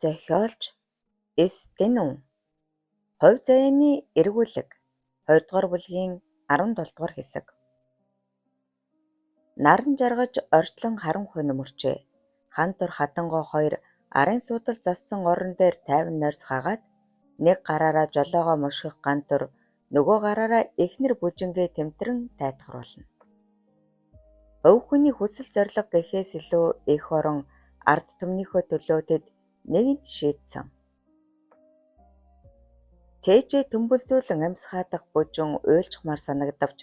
Зохиолч С. Дэнүн. Хувь заяаны эргүүлэг. 2 дугаар бүлгийн 17 дугаар хэсэг. Наран жаргаж орчлон харанхуй нөмөрчээ. Хантур Хатангой хоёр арын суудал зассан орон дээр тайван нойрсох хагаад нэг гараараа жолоогоо мушгих Гантур нөгөө гараараа эхнэр Бүжингээ тэмтрэн тайтгаруулна. Хувь хүний хүсэл зорилго гэхээс илүү эх орон, ард түмнийхөө төлөө тэд нэгэнт шийдсэн. Цээжээ төмбөлзүүлэн амьсгаадах Бүжин уйлчхмаар санагдавч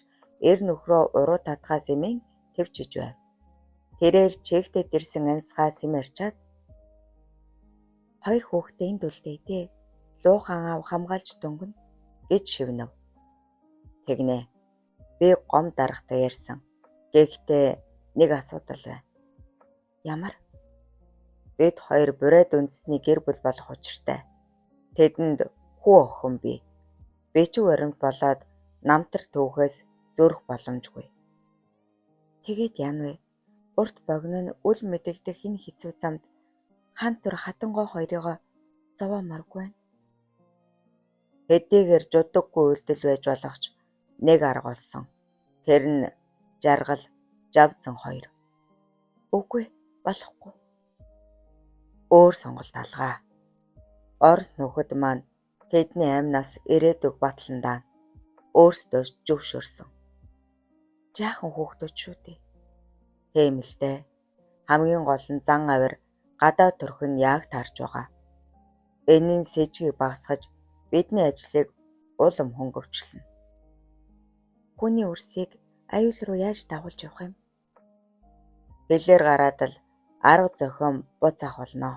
эр нөхрөө уруу татахаас эмээн тэвчиж байв. Тэрээр чийгтэд ирсэн Ансгай сэм ярьчаад "Хоёр хүүхдээ энд үлдээе дээ. Луухан аав хамгаалж дөнгөнө" гэж шивнэв. Тэгнэ. Би гом даргатай ярьсан. Гэхдээ нэг асуудал байна. Ямар? Бид хоёр бурайд үндэсний гэр бүл болох учиртай. Тэдэнд хүү охин бий. Бичиг баримт болоод намтар түүхээс зөрөх боломжгүй. Тэгээд яана вэ? Урт богино нь үл мэдэгдэх энэ хэцүү замд Хантур Хатангой хоёрыгоо зовоомооргүй байна. Хэдийгээр жудаггүй үйлдэл байж болох ч нэг арга олсон. Тэр нь Жаргал, Жавзан хоёр. Үгүй болохгүй. Өөр сонголт алгаа. Орос нөхөд маань тэдний амь нас ирээдүйг батлан даана. Өөрсдөө зөвшөөрсөн. Жаахан хүүхдүүд шүү дээ. Тийм л дээ. Хамгийн гол нь зан авир гадаа төрх нь яг таарч байгаа. Энэ нь сэжигийг багасгаж бидний ажлыг улам хөнгөвчлөнө. Хүний үрсийг аюул руу яаж дагуулж явах юм? Хилээр гараад л арга зохион буцаах болно.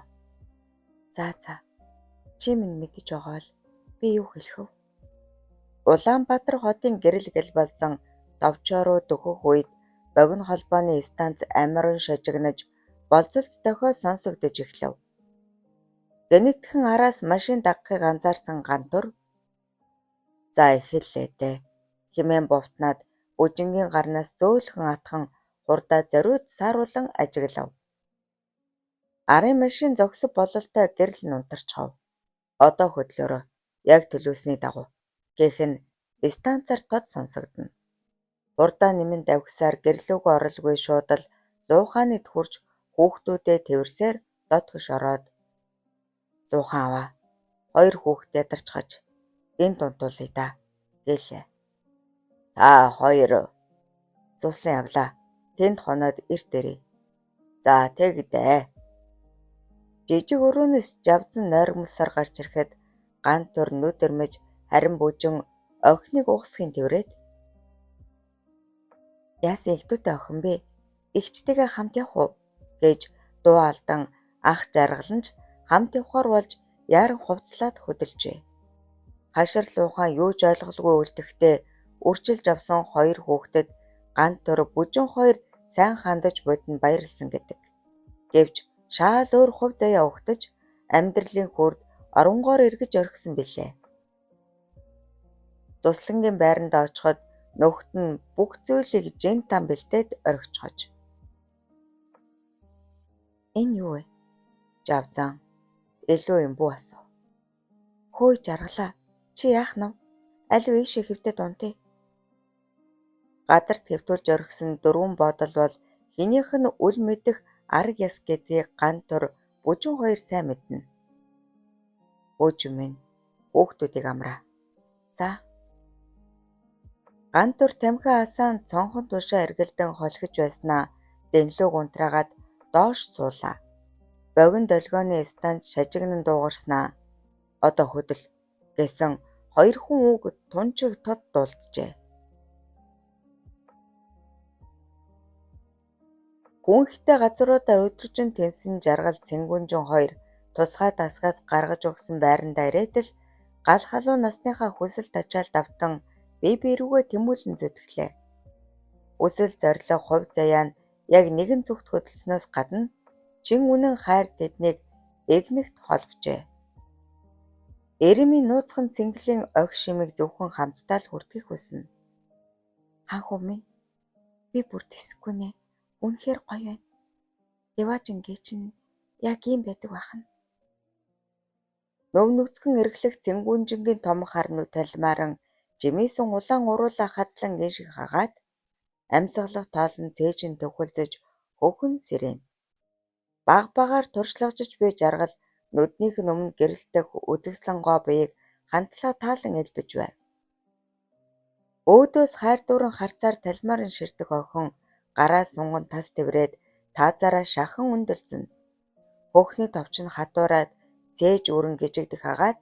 За за. Чи минь мэдэж байгаа бол би юу хэлэх вэ? Улаанбаатар хотын гэрэл гэлбалзан товчоо руу дөхөх үед богино холбооны станц амиран шажигнаж болзолт дохио сонсогдож эхлэв. Гэнэтхэн араас машин дагахыг анзаарсан Гантур "За эхэллээ дээ" хэмээн бувтнаад Бүжингийн гарнаас зөөлхөн атхан хурдаа зориуд сааруулан ажиглав. Арын машин зогсов бололтой гэрэл нь унтарчихав. "Одоо хөдлөөрэй. Яг төлөвлөсний дагуу" гэх нь станцаар тод сонсогдоно. Хурдаа нэмэн давхисаар гэрлүүгээ оролгүй шууд л Луухайнд хүрч хүүхдүүдээ тэвэрсээр дотгош ороод "Луухан ааваа, хоёр хүүхэд ядарчихаж энд унтуулъя даа" гэлээ. "Та хоёр зуслан явлаа. Тэнд хоноод эрт ирье. За тэг дээ." Жижиг өрөөнөөс Жавзан нойрмоглосоор гарч ирэхэд Гантур нүд эрмэж, харин Бүжин охиныг угсахын тэврээд "Яасан эгдүүтэй охин бэ? Эгчтэйгээ хамт явах уу?" гэж дуу алдан ах жаргал нь ч хамт явахаар болж яаран хувцаслаад хөдөлжээ. Хашир Луухан юу ч ойлголгүй үлдэхдээ үрчилж авсан хоёр хүүхдэд Гантур, Бүжин хоёр сайн хандаж будинд баярласан гэдэг. Гэвч шал өөр хувь заяа угтаж амьдралын хөөрд оронгоор эргэж орхисон билээ. Зуслангийн байрандаа очиход нөхөд нь бүх зүйлийг жин там бэлдээд орхичхож. Энэ юу вэ? Жавзан илүү юм бүү асуу. Хөөе жаргалаа. Чи яах нь вэ? Алив ийшээ хэвтээд унтъя. Газарт хэвтүүлж орхисон дөрвөн боодол бол хэнийх нь үл мэдэх арга ёс гэдгийг Гантур, Бүжин хоёр сайн мэднэ. Бүжин минь хүүхдүүдийг амраа. За. Гантур тамхи асаан цонхон тушаа эргэлдэн холхиж байснаа Дэнлүүг унтраагаад доош суулаа. Богино долгионы станц шажигнан дуугарснаа "Одоо хөдөл" гэсэн хоёр хүн үг тун чиг тод дуулджээ. Гүнхтэй газруудаар өдөржин тэнсэн Жаргал Цэнгүүнжин хоёр тусгай дасгаас гаргаж өгсөн байрандаа ирээд л гал халуун насныхаа хүсэл тачаалд автан бие бие рүүгээ тэмүүлэн зүтгэлээ. Хүсэл зорилго, хувь заяа нь яг нэгэн зүгт хөдөлсөнөөс гадна чин үнэн хайр тэднийг эгнэгт холбожээ. Эремийн нууцхан цэнгэлийн огь шимийг зөвхөн хамтдаа л хүртэхийг хүснэ. Хаан хүү минь, би бүр тэсэхгүй нэ. Үнэхээр гоё байна. Диваажин гээ чинь яг ийм байдаг байх нь. Нөв нүцгэн эргэлэх цэнгүүнжингийн том хар нүд талимааран жимийсэн улаан уруулаа хазлан ээших агаад амьсгалах тоолон цээжин төхөлзөж хөхөн сэрээв. Бага багаар туршлагажиж буй жаргал нүднийх нь өмнө гэрэлтэх үзэсгэлэн гоо биеийг хандлаа таалан элбэж байв. Өөдөөс хайр дүүрэн харцаар талимааран ширтэх охин гараа сунган тас тэврээд таазаараа шахан өндөрлөсөн. Хөхний товч нь хатуураад цээж үүрэн гижигдэх агаад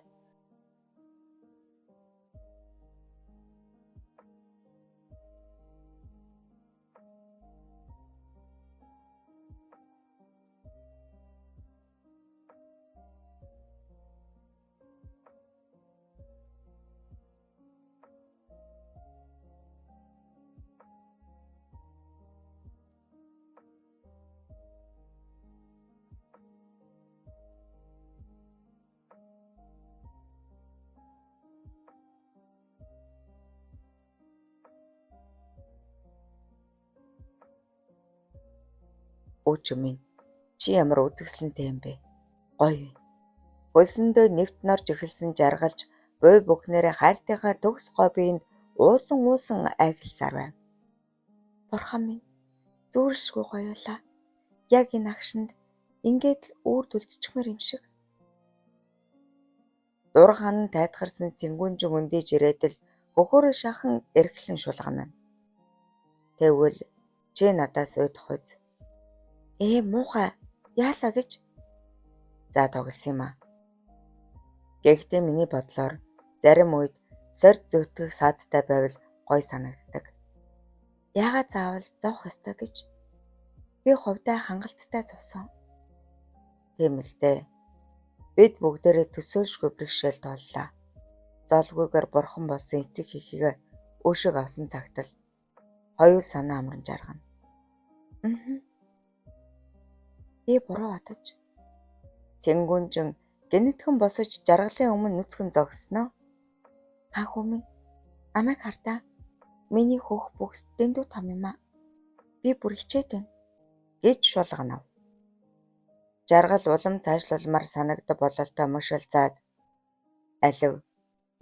Өөчиг минь чи ямар үзэсгэлэнтэй юм бэ? Гоё юм. Хөлсөндөө нэвт норж эхэлсэн жаргалж буй бүхнээрээ хайртайхаа төгс гоо биеинд уусан уусан айхалсаар байв. Бурхан минь зүүрлшгүй гоёлаа. Яг энэ агшинд ингээд л үүрд үлдчихмээр юм шиг. Дур ханан тайтгарсан цэнгүүнжин өндийж ирээд л хөхөөрөө шахан эрхлэн шулгана. Тэгвэл чи надаас уйдах биз? Ээ муухай яалаа гэж. За тоглосон юм аа. Гэхдээ миний бодлоор зарим үед сорьд зүтгэх саадтай байвал гоё санагддаг. Яагаад заавал зовх ёстой гэж? Би хувьдаа хангалттай зовсон. Тийм л дээ. Бид бүгдээрээ төсөөлшгүй бэрхшээл тооллоо. Золгүйгээр бурхан болсон эцэг эхийг өшөөг авсан цагт л хоёул санаа амран жаргана. Би буруу бодож. Цэнгүүнжин гэнэтхэн босож жаргалын өмнө нүцгэн зогссноо. Хаан хүү минь намайг хардаа. Миний хөх бөгс дэндүү том юм аа. Би бүр хичээд байна гэж шулганав. Жаргал улам цаашлуулмаар санагдав бололтой мушилцаад алив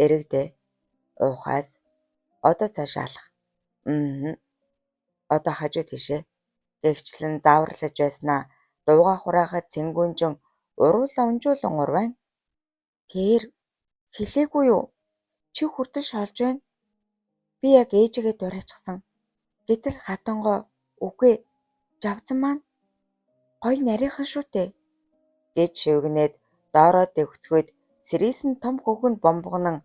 эрэгдээ уухаас одоо цааш алах. Одоо хажуу тийшээ гэгчлэн зааварлаж байснаа дуугаа хураахад цэнгүүнжин уруулаа унжуулан урвайн. Тэр хэлээгүй юу? Чи хүртэл шоолж байна. Би яг ээжигээ дуурайчихсан. Гэтэл хатангоо үгүй жавзан маань гоё нарийнхан шүү дээ гэж шивгэнээд доороо дэвхцгөөд сэрийсэн том хөхөнд бомбогнон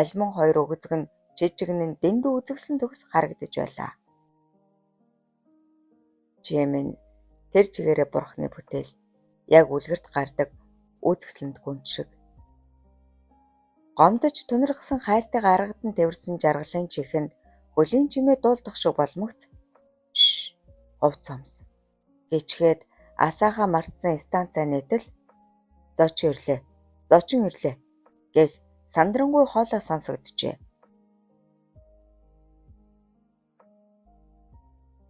альман хоёр өгзөг нь жижигнэн дэндүү үзэсгэлэн төгс харагдаж байлаа. Чи минь тэр чигээрээ бурхны бүтээл яг үлгэрт гардаг үзэсгэлэнт гүнж шиг. Гомдож тунирхсан хайртайгаа аргадан тэвэрсэн жаргалын чихэнд хөлийн чимээ дуулдах шиг болмогц. Шш хувц хомс гэчгээд асааха мартсан станцаа нийтэл зочин ирлээ. Зочин ирлээ гэх сандрангуй хоолой сонсогджээ.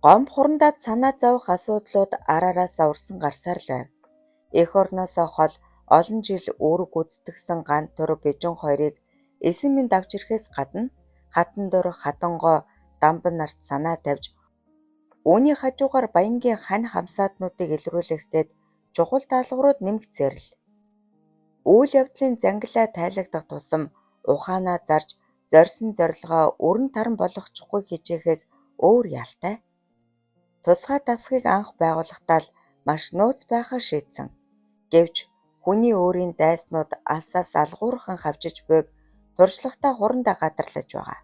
Гомбо хурандаад санаа зовох асуудлууд ар араасаа урсан гарсаар л байв. Эх орноосоо хол олон жил үүрэг гүйцэтгэсэн Гантур Бижин хоёрыг эсэн минь давж ирэхээс гадна Хатандур, Хатангой, Дамбан нарт санаа тавьж үүний хажуугаар Баянгийн хань хамсаатнуудыг илрүүлэх гээд чухал даалгаврууд нэмэгдсээр л. Үйл явдлын зангилаа тайлагдах тусам ухаанаа зарж зорьсон зорилгоо өрн таран болгочихгүй хичээхээс өөр яалтай. Тусгай дасгийг анх байгуулахдаа л маш нууц байхаар шийдсэн. Гэвч хүний өөрийн дайснууд алсаас алгуурхан хавчиж буйг туршлагатай хурандаа гадарлаж байгаа.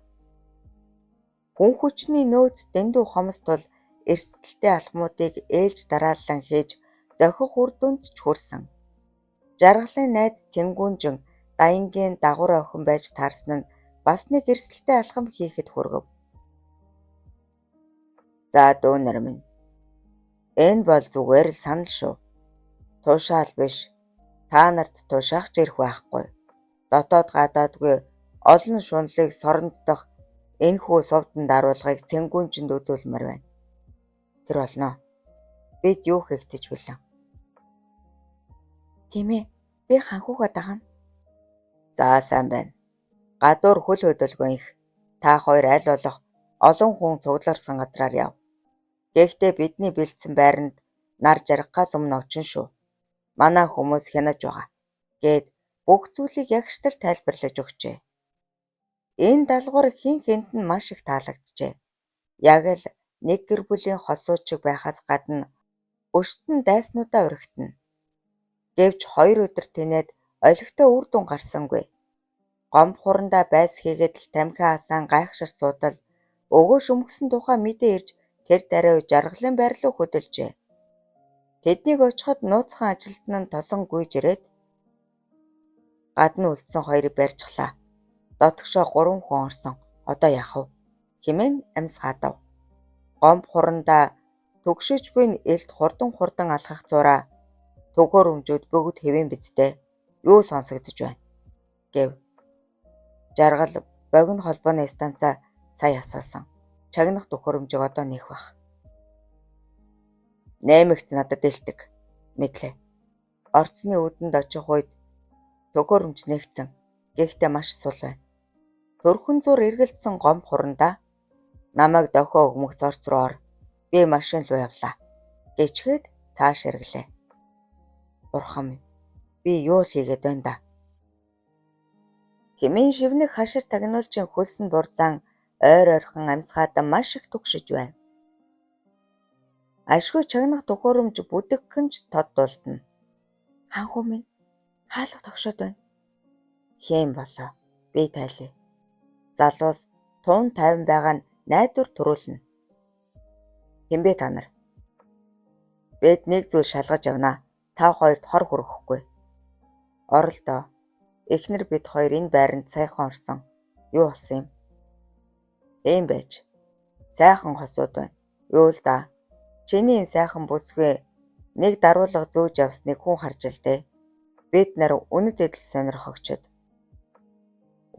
Хүн хүчний нөөц дэндүү хомс тул эрсдэлтэй алхмуудыг ээлж дараалан хийж зохих үр дүнд ч хүрсэн. Жаргалын найз Цэнгүүнжин Даянгийн дагавар охин байж таарсан нь бас нэг эрсдэлтэй алхам хийхэд хүргэв. За дүү нар минь, энэ бол зүгээр л санал шүү. Тушаал биш. Та нарт тушаах ч эрх байхгүй. Дотоод гадаадгүй олон шунлыг соронзодох энэхүү сувдан даруулгыг Цэнгүүнжинд үзүүлмээр байна. Тэр болно. Бид юу хийхдээ ч бэлэн. Тийм ээ. Би ханхүүгээ дагана. За сайн байна. Гадуур хөл хөдөлгөөн их. Та хоёр аль болох олон хүн цугларсан газраар яв. Гэхдээ бидний бэлдсэн байранд нар жаргахаас өмнө очино шүү. Манай хүмүүс хянаж байгаа гээд бүх зүйлийг ягштал тайлбарлаж өгчээ. Энэ даалгавар хэн хэнд нь маш их таалагджээ. Яг л нэг гэр бүлийн хосууд шиг байхаас гадна өштөн дайснуудаа уригтана. Гэвч 2 өдөр тэнээд олигтой үр дүн гарсангүй. Гомбо хурандаа байс хийгээд л тамхи аасан гайхширч суутал өгөө шүмэгсэн тухай мэдээ ирж тэр даруй Жаргалын байр руу хөдөлжээ. Тэднийг очиход нууцхан ажилтан нь тосон гүйж ирээд гадна үлдсэн хоёрыг барьчихлаа. Дотогшоо гурван хүн орсон. Одоо яах вэ? Хэмээн амьсгаадав. Гомбо хурандаа түгшиж буй элд хурдан хурдан алхах зуураа төхөөрөмжүүд бүгд хэвийн биз дээ. Юу сонсогдож байна? Гэв. Жаргал богино холбооны станцаа сая асаасан. Чагнах төхөөрөмжийг одоо нээх байх. Нэмэгц надад дэлдэг. Мэдлээ. Орцны үүдэнд очих үед төхөөрөмж нээгдсэн. Гэхдээ маш сул байна. Төрхөн зуур эргэлдсэн гомбо хурандаа намайг дохио өгмөгц орц руу ор. Би машин руу явлаа. Гэчгээд цааш эргэлээ. Бурхан минь, би юу л хийгээд байна даа? Хэмээн шивнэх хашир тагнуулжийн хөлс нь бурзаан ойр ойрхон амьсгаадан маш их түгшиж байв. Ашгүй чагнах төхөөрөмж бүдэгхэн ч тод дулдана. Хаан хүү минь, хаалга тогшоод байна. Хэн болоо? Би тайлъя. Залуус туун тайван байгаа нь найдвар төрүүлнэ. Хэн бэ та нар? Бид нэг зүйл шалгаж явна аа. Та хоёрт хор хүргэхгүй. Орол доо. Эхнэр бид хоёр энэ байранд саяхан орсон. Юу болсон юм? Тийм байж. Сайхан хосууд байна. Юу л даа. Чиний энэ сайхан бүсгүй нэг даруулга зөөж явсныг хүн харж л дээ. Бид нар үнэт эдэл сонирхогчид.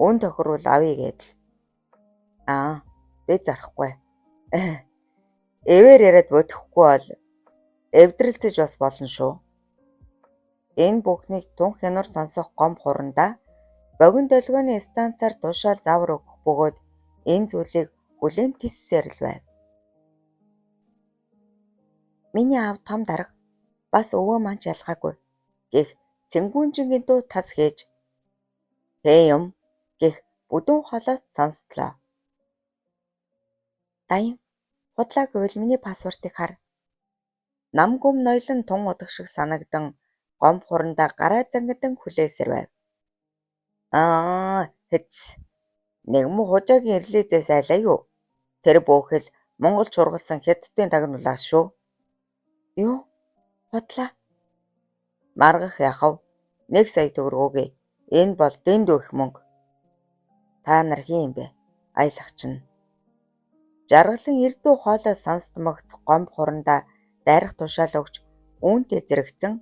Үн тохирвол авъя гээд л. Аа, би зарахгүй. Эвээр яриад бодохгүй бол эвдрэлцэж бас болно шүү. Энэ бүхнийг тун хянуур сонсох Гомбо хурандаа богино долгионы станцаар тушаал заавар өгөх бөгөөд энэ зүйлийг хүлээн тэссээр л байв. Миний аав том дарга, бас өвөө маань ч ялгаагүй гэх Цэнгүүнжингийн дуу тас хийж "Хэн юм?" гэх бүдүүн холоос сонсдлоо. Даян, худлаа гэвэл миний паспортыг хар. Нам гүм ноёлон тун удаг шиг санагдан Гомбо хурандаа гараа зангидан хүлээсээр байв. Аа, хэц. Нэг муу хужаагийн эрлийзээс айлаа юу? Тэр бөөхөл Монголд шургалсан хятадын тагнуулаас шүү. Юу? Худлаа. Маргах яах вэ? 1 сая төгрөг өгье. Энэ бол дэндүү их мөнгө. Та нар хэн юм бэ? Аялагч нь. Жаргалан эрдүү хоолой сонсдомогц Гомбо хурандаа дайрах тушаал өгч үүнтэй зэрэгцэн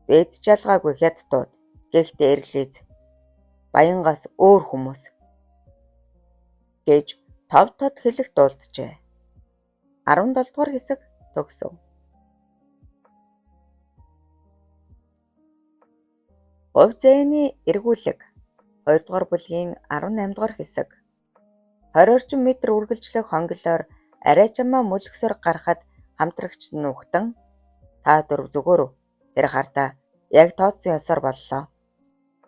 бид ч ялгаагүй хятадууд. Гэхдээ эрлийз. Баянгаас өөр хүмүүс гэж тов тод хэлэх дуулджээ. 17 дугаар хэсэг төгсөв. Хувь зээний эргүүлэг 2 дугаар бүлгийн 18 дугаар хэсэг. 20 орчим метр үргэлжлэх хонголиор арай чамаа мөлгсөөр гарахад хамтрагчид нь угтан "Та дөрөв зүгээр үү? Тэр хардаа яг тооцсон ёсоор боллоо"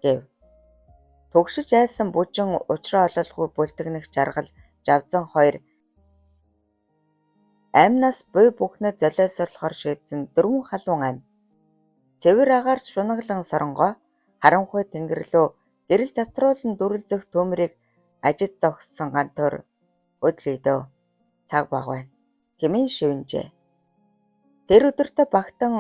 гэв. Түгшиж айсан Бүжин учраа ололгүй бүлтэгнэх Жаргал Жавзан хоёр амь нас буй бүхнээ золиослохоор шийдсэн дөрвөн халуун амь. Цэвэр агаар шунаглан соронгой харанхуй тэнгэр лүү гэрэл цацруулан дүрэлзэх төмрийг ажид зогссон Гантуур "Хөдлөе дөө. Цаг бага байна" хэмээн шивнэжээ. Тэр өдөртөө багтан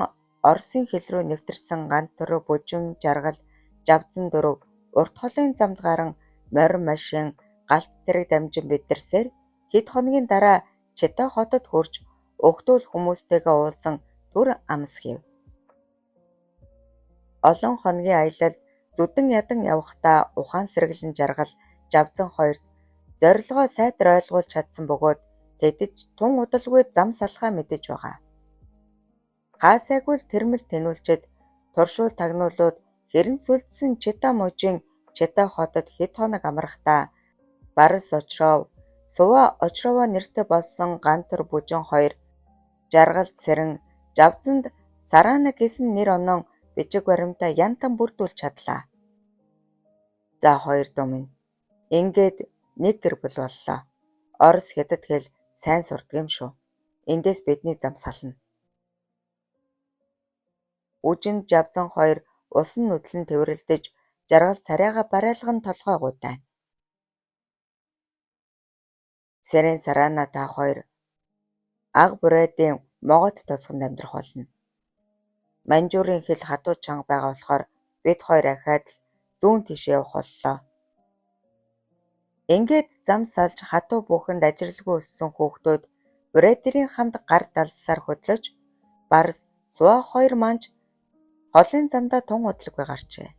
Оросын хил рүү нэвтэрсэн Гантуур, Бүжин, Жаргал, Жавзан дөрөв урт холын замд гаран морь машин, галт тэрэг дамжин бэдэрсээр хэд хоногийн дараа Чита хотод хүрч угтвал хүмүүстэйгээ уулзан түр амс хийв. Олон хоногийн аялалд зүдэн ядан явахдаа ухаан сэргэлэн Жаргал, Жавзан хоёрт зорилгоо сайтар ойлгуулж чадсан бөгөөд тэдэд ч тун удалгүй зам салхаа мэдэж байгаа. Хаа сайгүй л тэрмэл тэнүүлчид туршуул тагнуулууд хэрэн сүлдсэн Чита мужийн Чита хотод хэд хоног амрахдаа Барс Очров, Сува Очрова нэртэй болсон Гантар Бүжин хоёр Жаргалд Сэрэн, Жавзанд Сарана гэсэн нэр онон бичиг баримтаа янтан бүрдүүлж чадлаа. За хоёр дүү минь, ингээд нэг гэр бүл боллоо. Орос, хятад хэл сайн сурдаг юм шүү. Эндээс бидний зам сална. Бүжинд Жавзан хоёр усан нүдэл нь тэврэлдэж, Жаргалд царайгаа бариалган толгой гуйдайна. Сэрэн, Сарана та хоёр аг бурайдын могойт тосгонд амьдрах болно. Маньчжурын хэл хатуу чанга байгаа болохоор бид хоёр ахиад л зүүн тийшээ явах боллоо. Ингээд зам салж хатуу бүүхэнд ажирлгүй өссөн хүүхдүүд бурайдын хамт гар далссаар хөдлөж, Барс, Сува хоёр маань ч холын замдаа тун удалгүй гарчээ.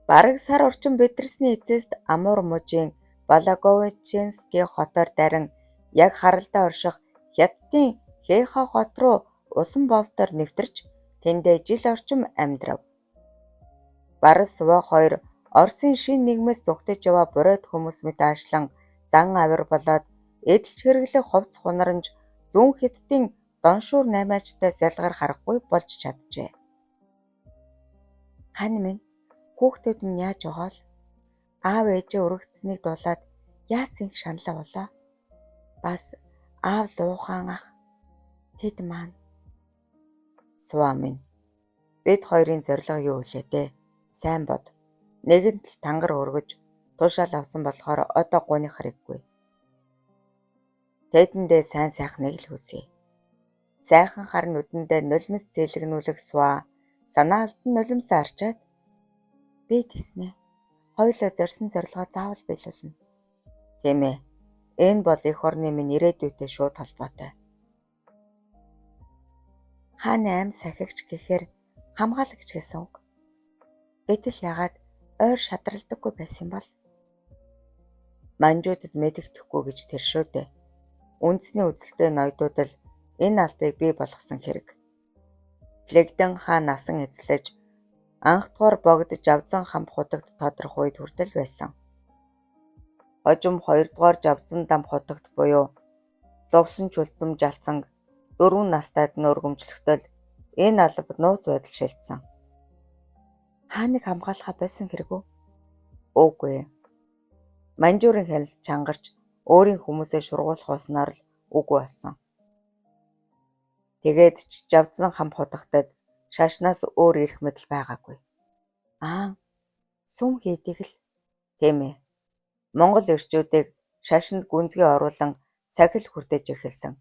Бараг сар орчим бэдэрсний эцэст Амур мужийн Благовещенский хотоор дайран яг харалдаа орших Хятадын Хэйхэ хот руу усан бовдоор нэвтэрч тэндээ жил орчим амьдрав. Барс, Сува хоёр Оросын шинэ нийгмээс зугтаж яваа бурайд хүмүүс мэт аашлан зан авир болоод эдэлж хэрэглэх хувцас хунарамж зүүн Хятадын Доншуур наймаачтай ялгарх аргагүй болж чаджээ. Хань минь, хүүхдүүд нь яаж байгаа л? Аав ээжээ өргөдсөнийг дуулаад яасан их шаналаа болоо? Бас аав Луухаан ах тэд маань. Суваа минь, бид хоёрын зорилго юу билээ дээ? Сайн бод. Нэгэнт л тангар өргөж тушаал авсан болохоор одоо гуних хэрэггүй. Тэдэндээ сайн сайхныг л хүсье. Сайхан хар нүдэндээ нулимс зээлэгнүүлэх Суваа санаа алдан нулимсаа арчаад би тэснэ. Хоёулаа зорьсон зорилгоо заавал биелүүлнэ. Тийм ээ. Энэ бол эх орны минь ирээдүйтэй шууд холбоотой. Хааны ам сахигч гэхээр хамгаалагч гэсэн үг. Гэтэл яагаад ойр шадралдаггүй байсан бол? Манжуудад мэдэгдэхгүй гэж тэр шүү дээ. Үндэсний үзэлтэй ноёдууд л энэ албыг бий болгосон хэрэг. Лэгдэн хаан насан эзлэж анхдугаар богд Жавзан хамт хутагт тодрох үед хүртэл байсан. Хожим хоёрдугаар Жавзан дам хутагт буюу Лувсан чулзам жалцанг 4 настайд нь өргөмжлөхдөл энэ алба нууц байдал шилжсэн. Хааныг хамгаалахаа болсон хэрэг үү? Үгүй ээ. Маньчжурын хяналт чангарч өөрийн хүмүүсээ шургуулах болсноор л үгүй болсон. Тэгээд ч Жавзан хамт хутагтад шашнаас өөр эрх мэдэл байгаагүй. Аа, сүм хийдэг л тийм ээ. Монгол эрчүүдийг шашинд гүнзгий оруулан сахил хүртээж эхэлсэн.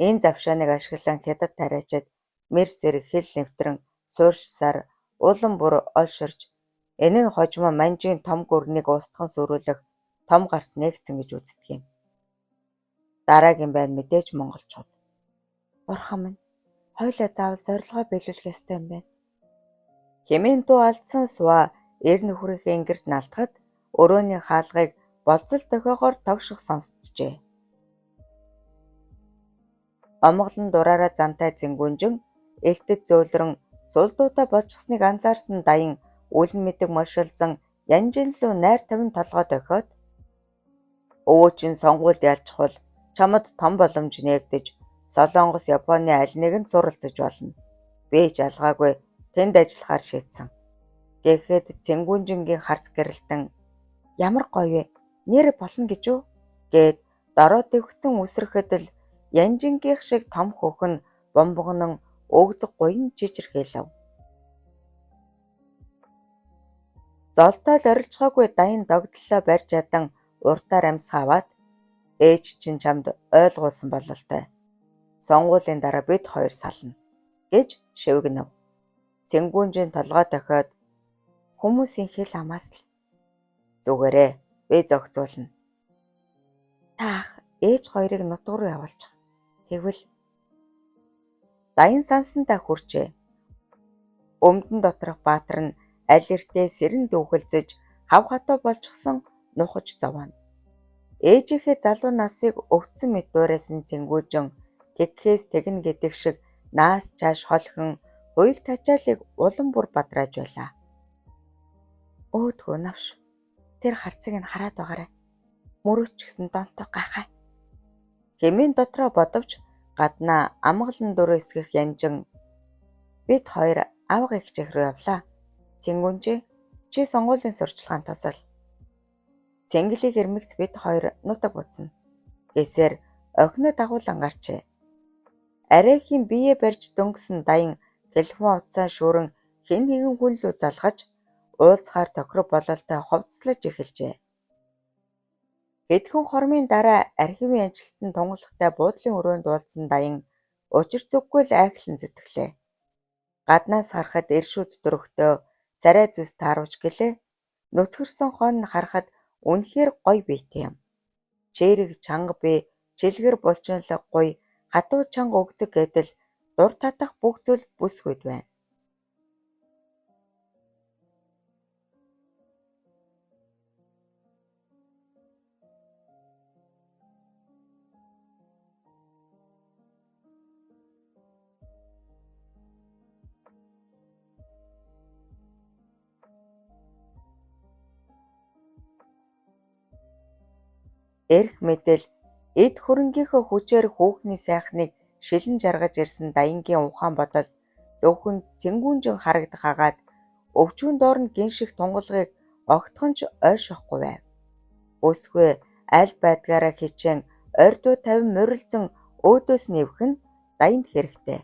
Энэ завшааныг ашиглан хятад тариачид мэр сэр хэл нэвтрэн суурьшсаар улам бүр олширч энэ нь хожмоо Маньжийн том гүрнийг устган сөрүүлэх том гарц нээгдсэн гэж үздэг юм. Дараагийн байна мэдээж монголчууд. Бурхан минь, хоёулаа заавал зорилгоо биелүүлэх ёстой юм байна. Хэмээн дуу алдсан Суваа эр нөхрийнхээ энгэрт налтахад өрөөний хаалгыг болзол дохиогоор тогших сонсджээ. Омголон дураараа зантай Цэнгүүнжин элтэд зөөлрөн сул дуутай болчихсныг анзаарсан Даян үлэн мэдэг мошилзон Янжин луу найр тавин толгой дохиод өвөө чинь сонгуульд ялчихвал чамд том боломж нээгдэж Солонгос, Японы аль нэгэнд суралцаж болно. Би ч алгаагүй тэнд ажиллахаар шийдсэн. Гэхэд Цэнгүүнжингийн харц гэрэлтэн ямар гоё вэ? Нээрээ болно гэж үү? Гээд дороо дэвхцэн үсрэхэд л Янжингийнх шиг том хөхөн бомбогнон өгзөг гуян жижирхийлэв. Золтой л орилжгоогүй Даян догдлолоо барьж ядан уртаар амьсгаа аваад ээж чинь чамд ойлгуулсан бололтой. Сонгуулийн дараа бид хоёр сална гэж шивгэнэв. Цэнгүүнжин толгой дохиод хүмүүсийн хэл амаас л зүгээрээ би зохицуулна. Та ах ээж хоёрыг нутаг руу явуулчих. Тэгвэл Даян сансандаа хүрчээ. Өмдөн доторх баатар нь аль эртээ сэрэн дүүхэлзэж хав хатуу болчихсон нухаж зовооно. Ээжийнхээ залуу насыг өвдсөн мэт дуурайсан Цэнгүүжин тэгхээс тэгнэ гэдэг шиг наас чааш холхон хуйл тачаалыг улам бүр бадрааж байлаа. Өөдгөө навш. Тэр харцыг нь хараад байгаарай. Мөрөөч ч гэсэн донтой гайхай. Хэмээн дотроо бодовч гаднаа амгалан дөрөө эсгэх янжин бид хоёр авга эгчийнх рүү явлаа. Цэнгүүнжээ чи сонгуулийн сурчлагын тусал. Цэнгэлийг эрмэгц бид хоёр нутаг буцна. Гэсээр охиноо дагуулan гарчээ. Арайхийн биеэ барьж дөнгөсөн даян телефон утсаа шүүрэн хэн нэгэн хүн лүү залгаж уулзахаар тохирох бололтой хувцаслаж эхэлжээ. Хэдхэн хормын дараа архивын ажилтан тунгалахтай буудлын өрөөнд уулзсан даян учир зүггүй л айхлан зүтгэлээ. Гаднаас харахад эршүүд дөрөгтөө царай зүс таарвч гэлээ. Нүцгэрсэн хойно нь харахад үнэхээр гоё биетэй юм. Чээрэг чанга бие, чилгэр булчинлаг гуй, хатуу чанга өгзөг гэдэл дур татах бүх зүйл бүсгүйд байна. Эрх мэдэл, эд хөрөнгийнхөө хүчээр хүүхний сайхныг шилэн жаргаж ирсэн Даянгийн ухаан бодолд зөвхөн цэнгүүнжин харагдах агаад өвчүүн доор нь гинших тунгалгыг огтхон ч ойшоохгүй байв. Бүсгүй аль байдгаараа хичээн ойрдуу тавин морилзон өөдөөс нь эвхэх нь Даянд хэрэгтэй.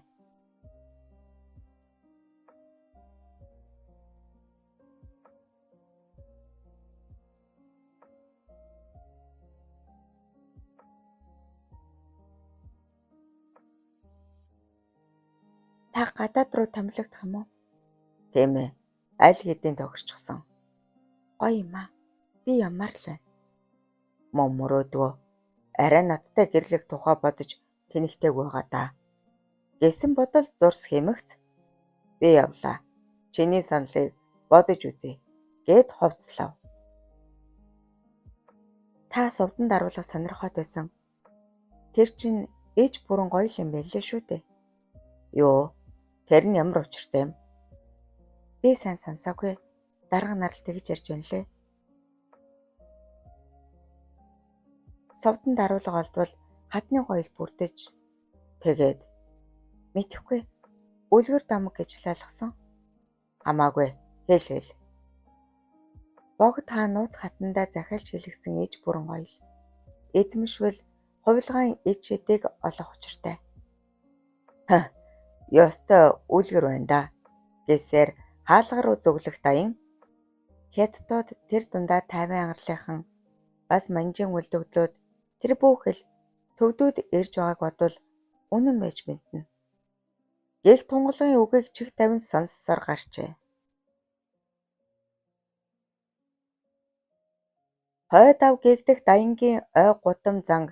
Та гадаад руу томилогдох юм уу? Тийм ээ. Аль хэдийн тохирчихсон. Гоё юм аа. Би ямар л байна. Мөн мөрөөдвөө. Арай надтай гэрлэх тухай бодож тэнэгтэйг байгаа даа. Гэсэн бодол зурс хэмэгц. Би явлаа. Чиний саналыг бодож үзье гэд хувцлав. Та сувдан даруулах сонирхоод байсан. Тэр чинь ээж бүрэн гоё юм байлээ шүү дээ. Юу? Тэр нь ямар учиртай юм? Би сайн сонсоогүй. Дарга нар л тэгж ярьж байна лээ. Сувдан даруулга олдвол хадны гоёл бүрдэж тэгээд мэдэхгүй. Үлгэр дамаг гэж лалгасан. Хамаагүй. Хэл хэл. Богд хаан нууц хатандаа захиалж хэлгэсэн ээж бүрэн гоёл. Эзэмшвэл хувилгаан ид шидийг олох учиртай. Ха. Ёстой үлгэр байна даа гэсээр хаалга руу зүглэх даян хятадууд тэр дундаа 50 ангарлынхан бас манжин үлдэгдлүүд тэр бүхэл төвдүүд ирж байгааг бодвол үнэн байж мэднэ. Гэх тунгалгын үгийг чих тавин сонссоор гарчээ. Хойд ав гэгдэх Даянгийн ой гудам занг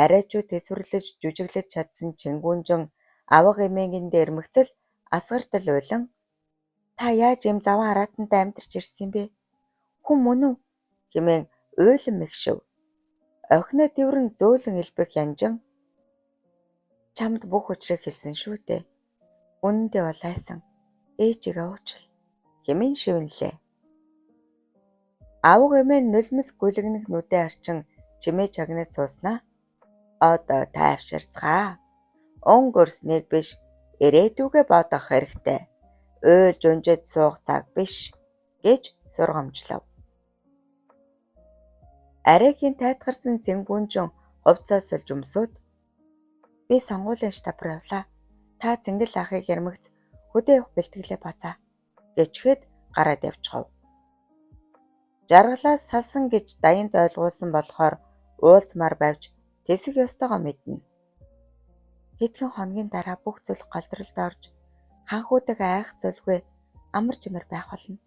арайчуу тэсвэрлэж жүжиглэж чадсан Чингүнжин авга эмээгэндээ эрмэгцэл асгартал уйлан та яаж ийм заван араатантай амьдарч ирсэн юм бэ? Хүн мөн үү? Хэмээн уйлан мэгшив. Охиноо тэврэн зөөлөн элбэх янжин чамд бүх учрыг хэлсэн шүү дээ. Үнэндээ бол айсан. Ээжигээ уучил хэмээн шивнэлээ. Авга эмээ нулимс гүлэгнэх нүдээ арчин чимээ чагнаж сууснаа. Одоо тайвширцгаа. Өнгөрснийг биш ирээдүгээ бодох хэрэгтэй. Уйлж унжиж суух цаг биш гэж сургамжлав. Арайхийн тайтгарсан Цэнгүүнжин хувцаасалж өмсөөд би сонгуулийн штаб руу явлаа. Та Цэнгэл ахыг ярмагц хөдөө явах бэлтгэлээ базаа гэчихэд гараад явчихав. Жаргалаас салсан гэж Даянд ойлгуулсан болохоор уулзмаар байвч тэсэх ёстойгоо мэднэ. Хэдхэн хоногийн дараа бүх зүйл голдролд орж хаанхүүтэйгээ айх зүйлгүй амар жимэр байх болно.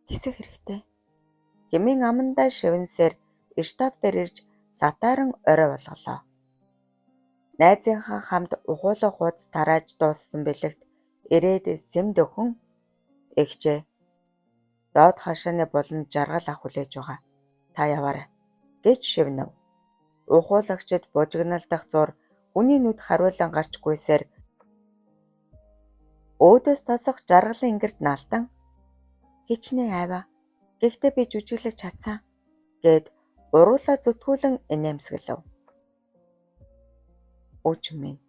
Тэсэх хэрэгтэй. Хэмээн амандаа шивнэсээр штаб дээр ирж сатааран орой болголоо. Найзынхаа хамт ухуулга хуудас тарааж дууссан бэлэгт ирээд сэм дөхөн эгчээ. Доод хашааны буланд жаргал ах хүлээж байгаа. Та яваарай гэж шивнэв. Ухуулагчид бужигналдах зур хүний нүд хариулан гарч гүйсээр өөдөөс тосох жаргалын ингэрт наалтан хичнээн айваа Гэхдээ би жүжиглэж чадсан гэд уруулаа зүтгүүлэн инээмсэглэв. Үуч минь.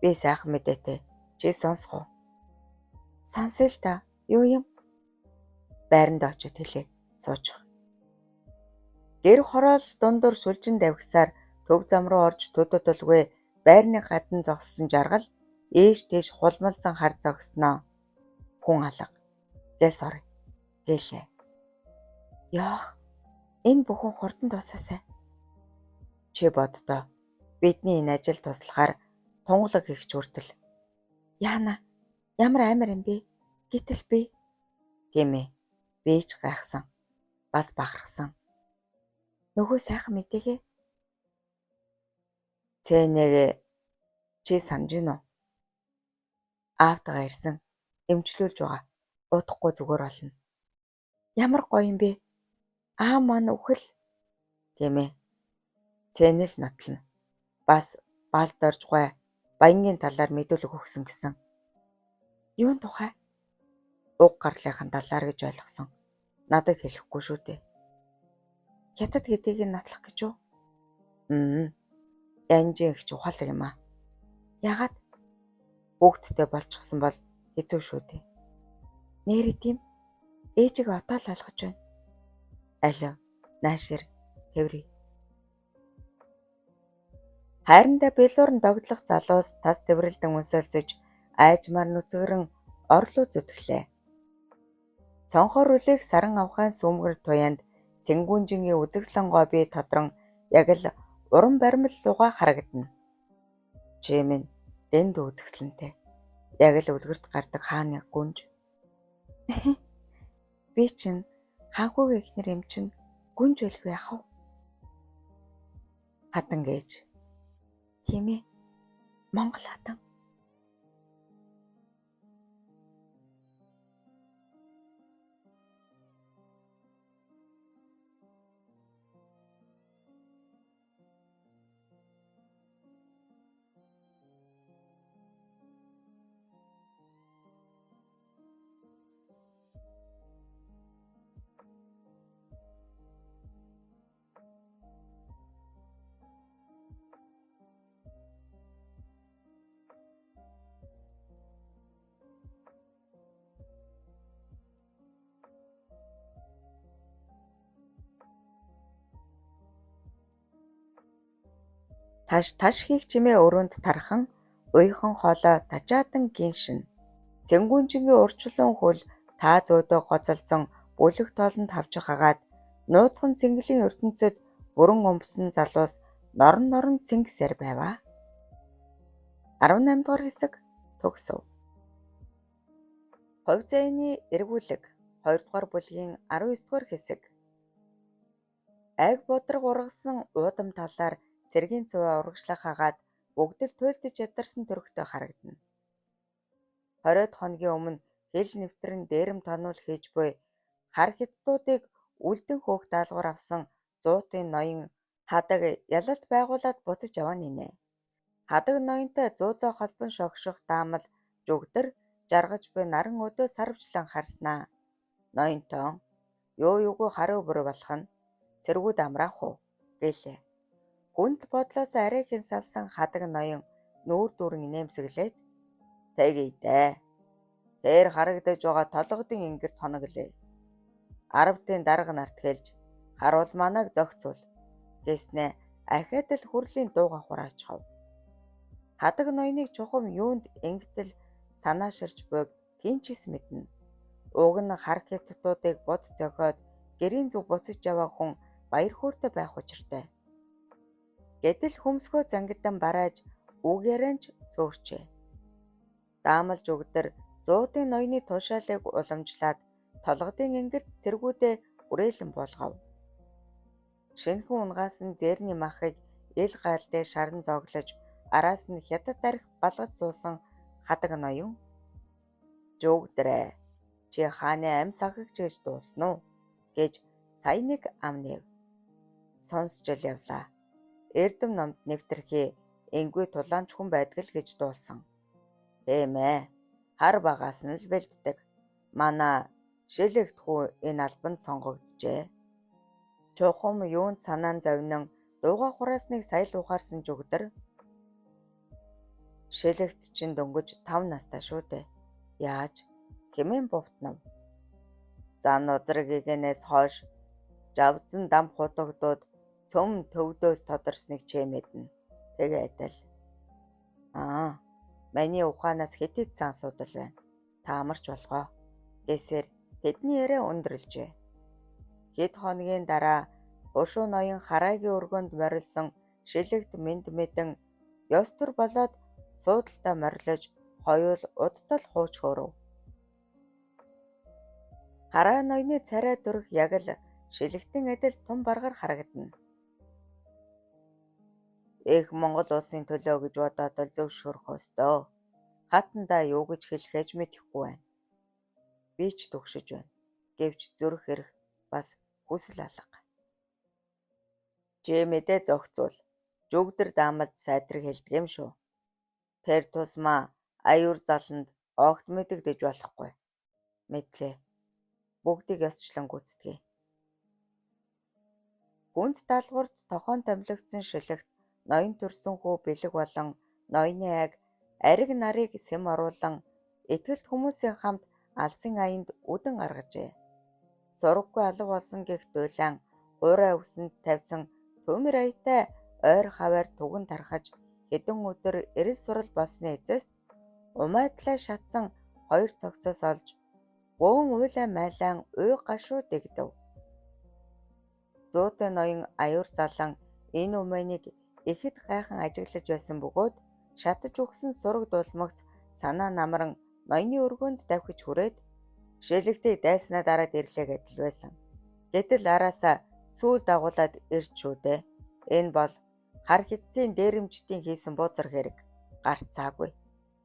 Би сайхан мэдээтэй. Чи сонсох уу? Сонсъё л да. Юу юм? Байранд очиж хэлээ. Суучих. Гэр хороол дундуур сүлжин давхисаар төв зам руу орж төд удалгүй байрны гадна зогссон жаргал ээш тийш хулмалзан хар зогсноо. Хүн алга. Гэлс оръё гэлээ. Яах энэ бүхэн хурдан дуусаасай. Чи боддоо бидний энэ ажил туслахаар тунгалаг хийх хүртэл. Яана ямар амар юм бэ? Гэтэл би тийм ээ. Би ч гайхсан. Бас бахархсан. Нөгөө сайхан мэдээгээ. Цэнэг чи санаж гин үү? Аавтайгаа ирсэн. Эмчлүүлж байгаа. Удахгүй зүгээр болно. Ямар гоё юм бэ? Аа маань үхэл. Тийм ээ. Цэнэл нотлно. Бас балд орж гуай баянгийн талаар мэдүүлэг өгсөн гэсэн. Юун тухай? Уг гарлынхын талаар гэж ойлгосон. Надад хэлэхгүй шүү дээ. Хятад гэдгийг нь нотлох гэж үү? Янжин их ухаалаг юм аа. Яагаад? Хүүхэдтэй болчихсон бол хэцүү шүү дээ. Нээрээ тийм ээжийг одоо л ойлгож байна. Алив, наашир, тэврий. Хайрандаа бэлуурн догдлох залуус тас тэврэлдэн үнсэлзэж айжмаар нүцгэрэн орлоо зүтгэлээ. Цонхоор үлээх саран авхаан сүүмгэр туяанд цэнгүүнжингийн үзэгслэн говь тодрон яг л уран баримл лугаа харагдана. Чи минь дэнд үзэгслэнтэй. Яг л үлгэрт гардаг хааны гүнж. Би чинь хаанхүйгийн эхнэр юм чинь гүнж байлгүй яах вэ? Хатан гэж. Тийм ээ. Монгол хатан. Таш таш хийх чимээ өрөөнд тархан уяхан хоолой тажаадан гиншинэ. Цэнгүүнжингийн урьдчилан хөл таа зөөдөө гоцолдсон бүлэг тоолонд хавчих агаад нууцхан цэнгэлийн ертөнцөд бүрэн умбсан залуус норон норон цэнгсээр байваа. 18 дугаар хэсэг төгсөв. Хувь заяаны эргүүлэг 2 дугаар бүлгийн 19 дугаар хэсэг. Айг будраг ургасан уудам талаар цэргийн цуваа урагшлах хагаад бүгд л туйлдаж ядарсан төрхтэй харагдана. 20 хоногийн өмнө хил нэвтрэн дээрэм тонуул хийж буй хар хятадуудыг үлдэн хөөх даалгавар авсан зуутын ноён хадаг ялалт байгуулад буцаж яваа нинэ. Хадаг ноёнтой зуузаа холбон шогших даамал жүгдэр жаргаж буй наран өдөө сарвчлан харснаа. Ноёнтон юу юугүй хариу бүрүү болох нь цэргүүд амраах уу гэлээ. Хүнд бодлоос арай хянсалсан хадаг ноён нүүр дүүрэн инээмсэглээд тэгье дээ. Тэр харагдаж байгаа толгодын ингэрт хоноглоё. Аравтын дарга нарт хэлж харуул манайг зохицуул гэснээ ахиад л хүрлийн дууга хураачихав. Хадаг ноёныг чухам юунд ингэтэл санааширч буйг хэн ч эс мэднэ. Уг нь хар хятадуудыг бод зохиод гэрийн зүг буцаж яваа хүн баяр хөөртэй байх учиртай. Гэтэл хөмсгөө зангидан барааж үг ярианч цөөрчээ. Даамалж өгдөр зуудын ноёны тушаалыг уламжлаад толгодын ингэрт цэргүүдээ үрээлэн буулгав. Шинэхэн унгаас нь зээрний махыг ил гаал дээр шаран зооглож араас нь хятад арх балгаж суусан хадаг ноён "Жүгдрээ, чи хааны амь сахигч гэж дуулсан уу?" гэж сая нэг ам нээв. Сонсч л явлаа. Эрдэм номд нэвтэрхий энгүй тулаанч хүн байдаг л гэж дуулсан. Тийм ээ. Хар багаас нь л бэлддэг. Манай Шилэгт хүү энэ албанд сонгогджээ. Чухам юунд санаан зовнин дуугаа хураасныг сая л ухаарсан Жугдар. Шилэгт чинь дөнгөж 5 настай шүү дээ. Яаж? Хэмээн бувтнав. Зан узраг гэгэнээс хойш жавзан дам хутгадууд цөм төвдөөс тодорсныг чи мэднэ. Тэгээ адил. Аа, маний ухаанаас хэд хэдсэн асуудал байна. Та амарч болгоо. Гэсээр тэдний яриа өндөрлжээ. Хэд хоногийн дараа Бушуу ноён хараагийн өргөөнд морилсон Шилэгт мэнд мэдэн ёс төр болоод суудалдаа морилж хоёул удтал хууч хөөрөв. Хараа ноёны царай төрх яг л Шилэгтийн адил тун баргаар харагдана. Эх Монгол улсын төлөө гэж бодоод л зөвшөөрөх ёстой. Хатандаа юу гэж хэлэхээ ч мэдэхгүй байна. Би ч түгшиж байна. Гэвч зүрх эрх бас хүсэл алга. Чи мэдээ зохицуул. Жүгдэр даамалд сайдраг хэлдэг юм шүү. Тэр тусмаа аюур заланд огт мэдэгдэж болохгүй. Мэдлээ. Бүгдийг ёсчлон гүйцэтгэе. Хүнд даалгаварт тохоон томилогдсон Шилэгт ноён төрсөн хүү бэлэг болон ноёны айг ариг нарыг сэм оруулан итгэлт хүмүүсийн хамт алсын аянд үдэн гаргажээ. Зураггүй алга болсон гэх дуулаан хуурай өвсөнд тавьсан төмөр аятай ойр хаваар туган тархаж хэдэн өдөр эрэл сурал болсны эцэст умайдлаа шатсан хоёр цогцоос олж бөөн уйлаа майлан уй гашуу дэгдэв. Зуутай ноён аюур залан энэ умайныг ихэд гайхан ажиглаж байсан бөгөөд шатаж үхсэн сураг дулмагц санаа намран ноёны өргөөнд давхиж хүрээд Шилэгтийг дайснаа дараад ирлээ гэдэл байсан. Гэтэл араасаа сүүл дагуулад ирж шүү дээ. Энэ бол хар хятадын дээрэмчдийн хийсэн бузар хэрэг. Гарцаагүй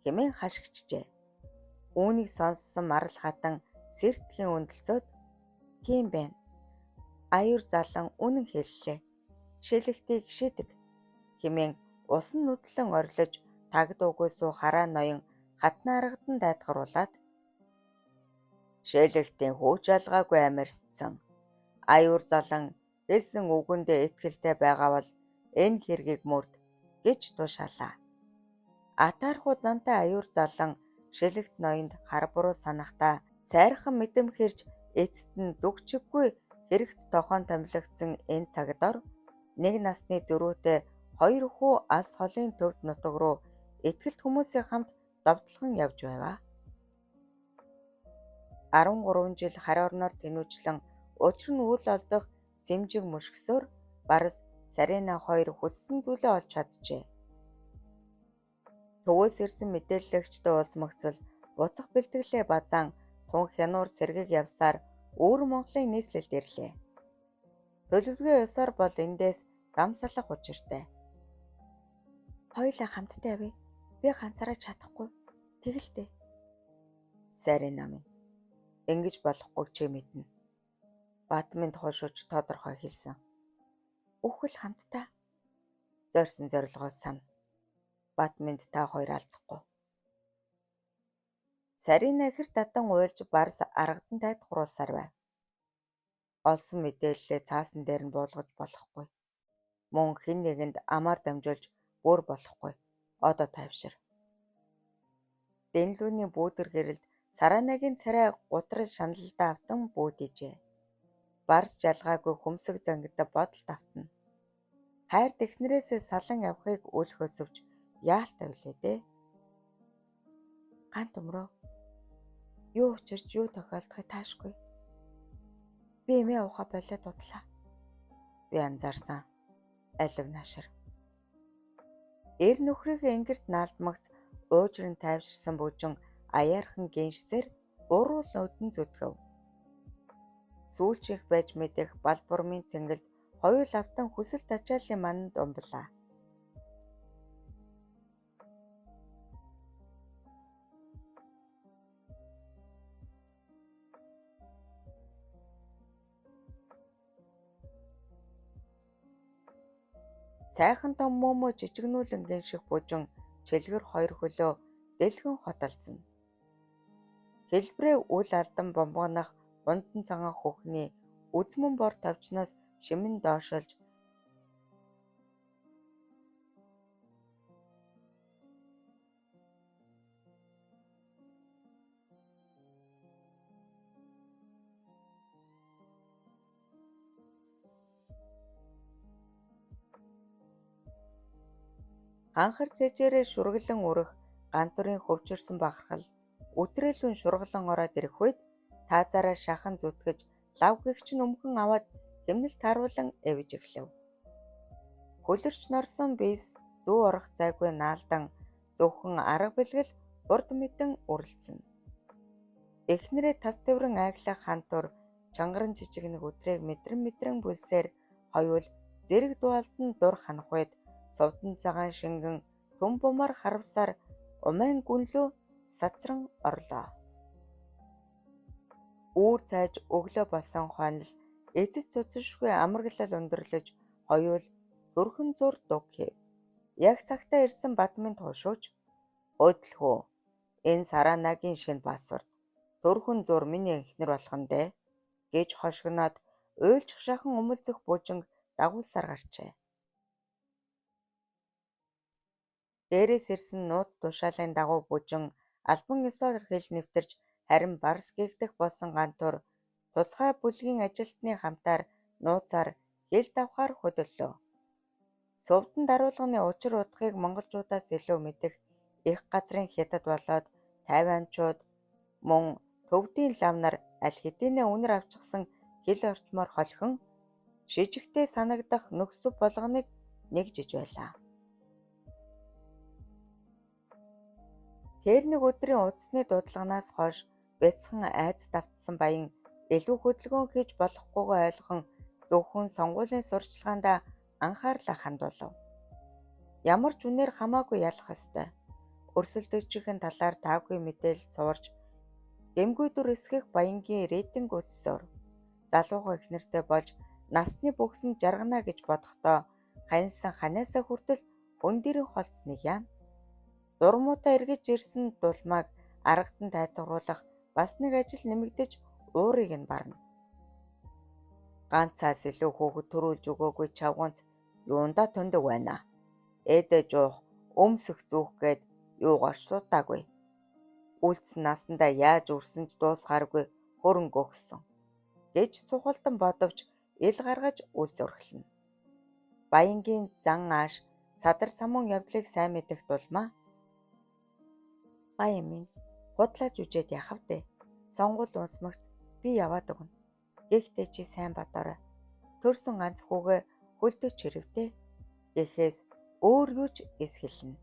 хэмээн хашгичжээ. Үүнийг сонссон Марал хатан сэртхийн өндөлцөөд тийм байна. Аюур залан үнэн хэллээ. Шилэгтийг шидэг хэмээн усан нүдлэн орилож таг дуугүй суу хараа ноён хатан аргадан дайтгаруулад Шилэгтийн хүү ч ялгаагүй амьарссан. Аюур залан хэлсэн үгэндээ итгэлтэй байгаа бол энэ хэргийг мөрд гэж тушаалаа. Атаархуу зантай аюур залан Шилэгт ноёнд хар буруу санахдаа сайрхан мэдэмхэрч эцэст нь зүг чиггүй хэрэгт тохоон томилогдсон энэ цаг дор нэг насны зөрүүтэй хоёр хүү алс холын төвд нутаг руу итгэлт хүмүүсийн хамт довтолгон явж байваа. 13 жил хари орноор тэнүүчлэн учир нь үл олдох сэмжиг мөшгсөөр Барс Сарина хоёр хүссэн зүйлээ олж чаджээ. Төвөөс ирсэн мэдээллэгчтэй уулзмагцал буцах бэлтгэлээ базаан тун хянуур сэргэг явсаар өвөр Монголын нийслэлд ирлээ. Төлөвлөгөө ёсоор бол эндээс зам салах учиртай. Хоёулаа хамтдаа явъя. Би ганцаараа чадахгүй. Тэгэлтэй. Сарина минь. Ингэж болохгүйг чи мэднэ. Батминд хошууч тодорхой хэлсэн. Үхэл хамтдаа. Зорьсон зорилгоо сана. Батминд та хоёр алзахгүй. Сарина хэр татан уйлж Барс аргадан тайтгаруулсаар байв. Олсон мэдээллээ цаасан дээр нь буулгаж болохгүй. Мөн хэн нэгэнд амаар дамжуулж бүр болохгүй. Одоо тайвшир. Дэнлүүний бүүдэр гэрэлд Саранагийн царай гутрал шаналлаа автан бүүдийжээ. Барс жалгаагүй хөмсөг зангидаа бодолд автна. Хайрт эхнэрээсээ салан явахыг үл хөсөвч яалтай билээ дээ. Гант өмрөө. Юу учирч юу тохиолдохыг таашгүй. Би эмээ уухаа болиод удлаа. Би анзаарсан. Алив наашир. Эр нөхрийнхээ ингэрт наалдмагц уужрын тайвширсан бүүжин аяархан гиншсээр уруул нүдэн зүтгэв. Сүүлчийнх байж мэдэх бал бурмын цэнгэлд хоёул автан хүсэл тачааллын мананд умблаа. Сайхан том мөөмөө жижигнүүлэн гинших бужин чилгэр хоёр хөлөө дэлгэн хотолцоно. Хэлбэрээ үл алдан бомбогнох хунтан цагаан хөхний үзмэн бор товчноос шимэн доошилж ханхар цээжээрээ шүргэлэн үрэх Гантурын хөвчөрсөн бахархал үтрээлүүн шургалан ороод ирэх үед таазаараа шахан зүтгэж лав гэгч нь өмгөн аваад хэмнэлт тааруулан эвж эхлэв. Хөлөрч норсон биес зүү орох зайгүй наалдан зөвхөн арга бэлгэл урд мэдэн үрэлцэнэ. Эхнэрээ тас тэврэн айглах Хантур чангаран жижиг нэг үтрээг мэдрэн мэдрэн бүлсээр хоёул зэрэг дуалдан дур ханах үед сувдан цагаан шингэн түн бумаар харвасаар умайн гүнлүү сацран орлоо. Үүр цайж өглөө болсон хойнол эцэс цуцшгүй амарглал өндөрлөж хоёул төрхөн зур дуг хийв. Яг цагтаа ирсэн Бадмын туушууч "Хөдөлхөө, энэ Саранагийн шинэ паспорт төрхөн зур миний эхнэр болох нь дээ" гэж хошигноод уйлчих шахан өмөлзөх бужинг дагуулсаар гарчээ. Дээрээс ирсэн нууц тушаалын дагуу бужин албан ёсоор хэл нэвтэрч харин барс гэгдэх болсон Гантур тусгай бүлгийн ажилтны хамтаар нууцаар хил тавхаар хөдөллөө. Сувдан даруулганы учир утгыг монголчуудаас илүү мэдэх эх газрын хятад болоод тайванчууд мөн төвдийн лав нар аль хэдийнээ үнэр авчихсан хил орчмоор холихон шижигтэй санагдах нөхсөв болгоныг нэгжиж байлаа. Тэр нэг өдрийн утасны дуудлаганаас хойш бяцхан айдас давтсан Баян илүү хөдөлгөөн хийж болохгүйгээ ойлгон зөвхөн сонгуулийн сурталчилгаандаа анхаарлаа хандуулав. Ямар ч үнээр хамаагүй ялах ёстой. Өрсөлдөгчийн талаар таагүй мэдээлэл цуварч гэмгүй дүр эсгэх Баянгийн рейтинг өссөөр залуухан эхнэртэй болж насны бөгсөнд жаргана гэж бодохдоо ханьсан ханиасаа хүртэл хөндөрийн холцсныг яана. Дурмуудаа эргэж ирсэн дулмааг аргадан тайтгаруулах бас нэг ажил нэмэгдэж уурыг нь барна. Ганцаас илүү хүүхэд төрүүлж өгөөгүй чавганц юундаа тундаг байна. Ээдэж уух, өмсөх зүүх гээд юугаарч судаагүй. Үлдсэн насандаа яаж үрсэн ч дуусгааргүй хөрөнгө өгсөн гэж цухалдан бодовч ил гаргаж үл зөрхлөнө. Баянгийн зан ааш садар самуун явдлыг сайн мэдэх дулмаа "Баян минь, худлааж үжээд яхав дээ. Сонгуул унсмагц би яваад өгнө. Гэхдээ чи сайн бодоорой. Төрсөн ганц хүүгээ хөлдөөч хэрэв дээ" гэхээс өөр юу ч эс хэлнэ.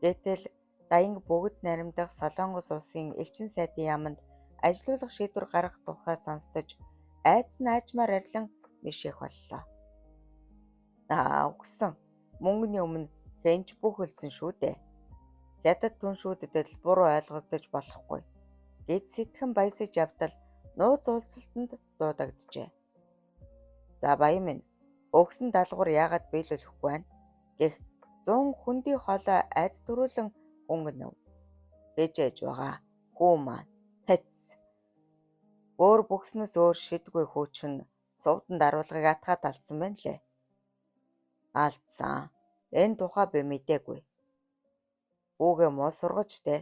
Гэтэл Даянг бүгд наримдах Солонгос улсын элчин сайдын яаманд ажилуулах шийдвэр гаргах тухай сонстож айдас нь аажмаар арилан мишэх боллоо. "Аа үгсэн. Мөнгөний өмнө хэн ч бүхэлдсэн шүү дээ. Хятад түншүүдэд л буруу ойлгогдож болохгүй" гэж сэтгэн баясаж явдал нууц уулзалтанд дуудагджээ. "За Баян минь, өгсөн даалгавар яагаад биелүүлэхгүй байна?" гэх 100 хөндий хоолой айдас төрүүлэн өнгөнөв. Хээжээж байгаа хүү маань хэц. Өөр бөгснөөс өөр шидгүй хүү чинь сувдан даруулгыг атгаад алдсан байна лээ. Алдсан. Энэ тухай би мдээгүй. Хүүгээ муу сургаж дээ.